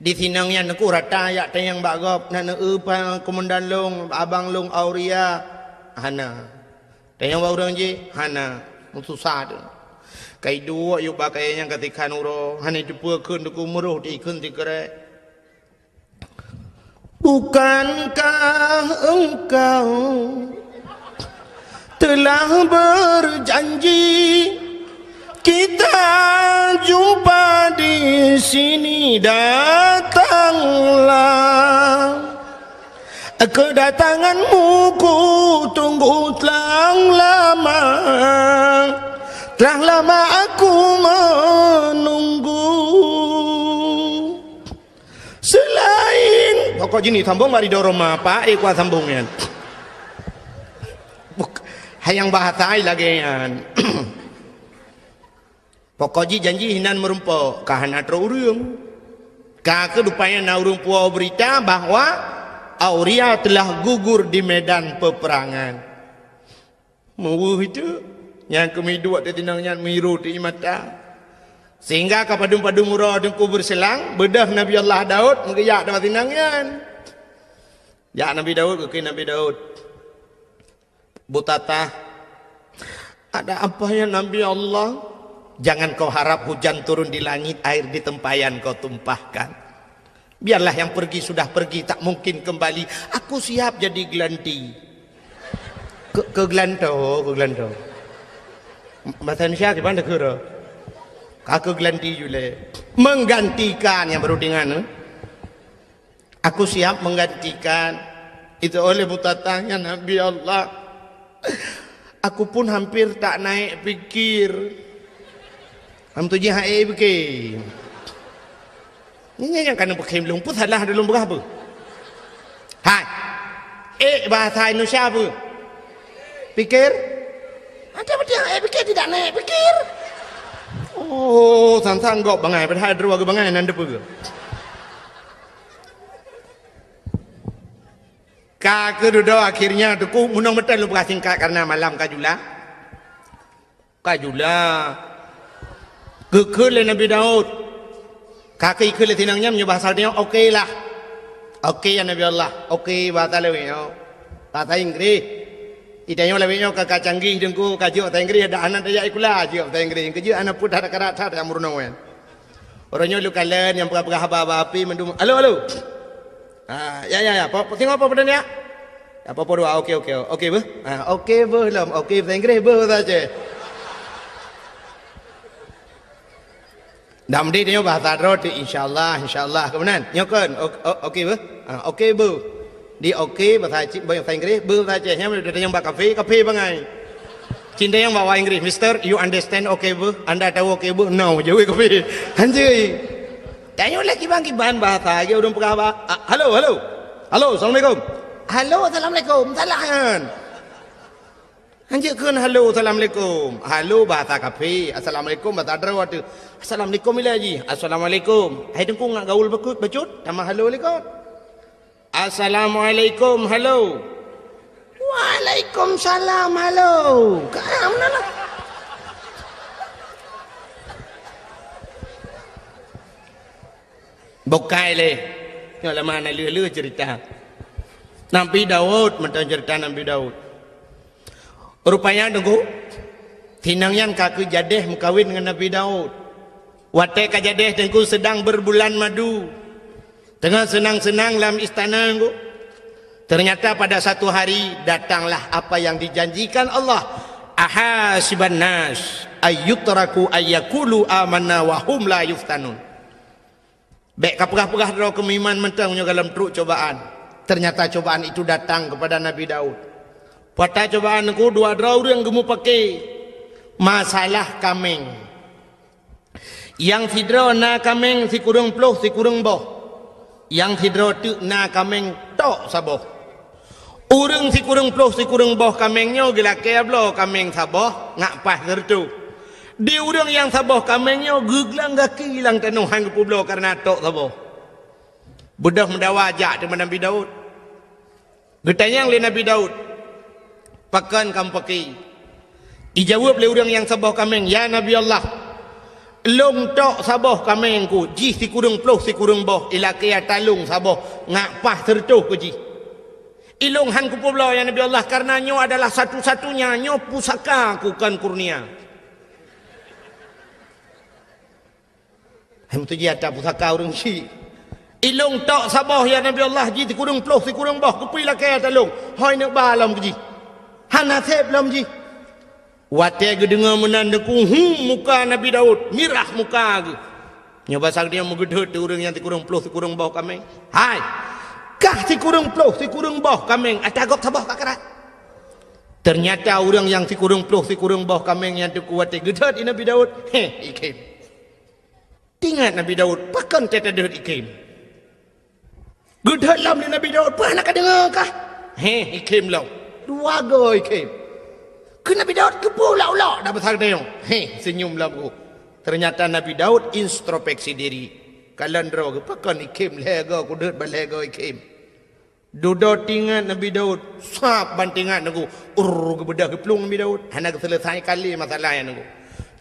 Di sinan nyan Teungku rata jak tanyong bak gob, "Na neueu pa keumandan lôn, abang lôn Auria?" "Hana." "Tanyong bak ureuëng jih?" "Hana." Meususah tu. Ka iduek yub bak kayée nyan ka sikhan uroe, hana iteupeue kheun Teungku, meuroh di kheun sikrek. Bukankah engkau telah berjanji kita jumpa di sini? Datanglah. Kedatanganmu ku tunggu telah lama. Telah lama aku menunggu. Selain pokok jih ni sambong bak ridho Roma, Pak, eh, kuat sambong nyan. Buk-, hai nyang bahasa ai lagée nyan. Pokok jih janji hinan meurumpok, ka hana troh ureuëng. Ka keuh rupanya na ureuëng puwoe beurita bahwa Auria telah gugur di medan peperangan. Meuweuh itu, nyang keumiduek di tinong nyan miru di mata. Sehingga ka padum-padum uroe Teungku beureuselang, beudôh Nabi Allah Daud meugeujak di tinong nyan. Jak Nabi Daud, geukheun Nabi Daud, "Butatah, ada apa ya Nabi Allah?" "Jangan kau harap hujan turun di langit, air di tempayan kau tumpahkan. Biarlah yang pergi sudah pergi, tak mungkin kembali. Aku siap jadi gelanti." Ke, keu geulantoe, keu geulantoe. Bahasa Indonesia gimana keu? Ka keu geulanti julée. Menggantikan nyang baru dengan, eh? "Aku siap menggantikan." Itu oleh Butatah, "Ya Nabi Allah, aku pun hampir tak naik pikir." Ham tu jih hai ék beuke. Nyan, nyan, nyan kana beuke lôn pun salah lôn peugah beuh. Hai. Ék bahasa Indonesia apa? Pikir? Ada betul ék pikir tidak naik pikir. Oh, sang-sang gob bangai padahal droe geubangai nan depe. Ka keududoe akhirnya Teungku, meunong meuteun lôn peugah singkat karena malam ka jula. Ka jula. Geukheun lé Nabi Daud. Ka geukheun lé tinong nyan meunyoe bahasa nyoe oke lah. Oke ya Nabi Allah. Oke bahasa lawét nyoe. Bahasa Inggris. Di tanyoe lawét nyoe ka, ka canggih Teungku, ka jeuet bahasa Inggris, dak hana tajak sikula, jeuet bahasa Inggris. Keujeuet hana peue that karat that nyang meurunoe nyan. Uroe nyoe lôn kalon nyang peugah-peugah haba-haba api mandum. Halo, halo. Ha, ya, ya, ya. Po, po, singoh po peudeueng ya? Ya, po, po dua. Oke, oke. Oke beuh. Ha, oke beuh lom. Oke bahasa Inggris, beuh bahasa Aceh. Dak meudeh tanyoe bahasa droe tu, insyaallah, insyaallah. Keumanan? Nyoe kon. O-, o-, oke beuh. Ha, oke beuh. Di oke bahasa Aceh, bahasa Inggris, beuh bahasa Aceh. Nyan meudeh tanyoe bak kafe, kafe bangai. Cit tanyoe bak bahasa Inggris, "Mister, you understand oke beuh? Anda tahu oke beuh?" "No," jaweueb kafe. Hanjeuet. Tanyoe lé kiban-kiban bahasa, lagée ureuëng peugah ba-, "Ah, halo, halo. Halo, assalamualaikum." "Halo, assalamualaikum." Salah nyan. Hanjeuet kheun halo, assalamualaikum. Halo bahasa kafe, assalamualaikum bahasa droe teuh. Assalamualaikum ilée jih. Assalamualaikum. Hai Teungku ngat gaul beukut bacut, tamah halo likot. Assalamualaikum, halo. Waalaikumsalam, halo. Ka meunan lah. Bukai lé. Nyoe lama na lheueh-lheueh cerita. Nabi Daud, mantong cerita Nabi Daud. Rupanya Teungku, tinong nyan ka keu jadeh meukawen ngon Nabi Daud. Watée ka jadeh Teungku sedang berbulan madu. Teungoh seunang-seunang lam istana Teungku. Ternyata pada satu hari datanglah apa yang dijanjikan Allah. Ahasiban nas ayyutraku ayyakulu amanna wa hum la yuftanun. Bék kapeugah-peugah droe keu meuiman mantong nyoe gohlom trok cobaan. Ternyata cobaan itu datang kepada Nabi Daud. Peue ata cobaan Teungku, dua droe ureuëng geumupake masalah kaméng. Nyang sidroe na kaméng sikureueng ploh sikureueng boh. Nyang sidroe teuk na kaméng tok saboh. Ureuëng sikureueng ploh sikureueng boh kaméng nyoe geulakée bloe kaméng saboh ngat paih sireutôh. Di ureuëng nyang saboh kaméng nyoe geuglang gaki lam tanoh han geupeubloe kareuna tok saboh. Beudôh meudawa jak teuma Nabi Daud. Geutanyong lé Nabi Daud, "Pakon kamoe pake?" Ijaweueb lé ureuëng nyang saboh kaméng, "Ya Nabi Allah, Lôn tok saboh kaméng ku, jih sikureueng ploh sikureueng boh, ilakée ata lôn saboh, ngak paih sireutôh keu jih. Ilôn han kupeubloe, ya Nabi Allah, karena nyoe adalah satu-satunya, nyoe pusaka ku, kon kurnia. Hai meutuji ata pusaka ureuëng syik. Ilôn tok saboh, ya Nabi Allah, jih sikureueng ploh sikureueng boh, keupeue ilakée ata lôn. Hôi neuk ba lom keu jih. Hana seb lom jih. Watée geudeungoe meunan Teungku, hum, muka Nabi Daud, mirah muka geuh. Nyoe basa geutanyoe meugeudhôt di ureuëng nyang sikureueng ploh sikureueng boh kaméng. Hai, kah sikureueng ploh sikureueng boh kaméng, ata gob saboh ka karat. Ternyata ureuëng nyang sikureueng ploh sikureueng boh kaméng nyan Teungku watée geudhôt di Nabi Daud, heh, ikhém. Teuingat Nabi Daud, pakon teuta deuh ikhém. Geudhôt lom lé Nabi Daud, peue hana ka deungoe kah? Heh, ikhém lom. Dua goe ikhém. Keu Nabi Daud keupeue ulok-ulok dak basa geutanyoe? Heh, seunyum lom ku. Ternyata Nabi Daud introspeksi diri. Kalon droe geuh, pakon ikhém lhée goe, kudhôt ban lhée goe ikhém. Dudoe teuingat Nabi Daud, sab ban teuingat Teungku, ur, geubeudôh geuplueng Nabi Daud. Hana geuseuleusai kali masalah nyan Teungku.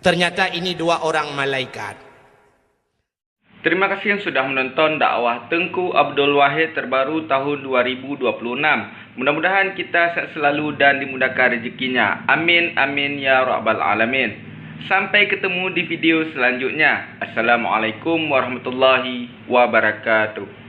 Ternyata ini dua orang malaikat. Terima kasih yang sudah menonton dakwah Teungku Abdul Wahid terbaru tahun dua ribu dua puluh enam. Mudah-mudahan kita sehat selalu dan dimudahkan rezekinya. Amin, amin, ya rabbal alamin. Sampai ketemu di video selanjutnya. Assalamualaikum warahmatullahi wabarakatuh.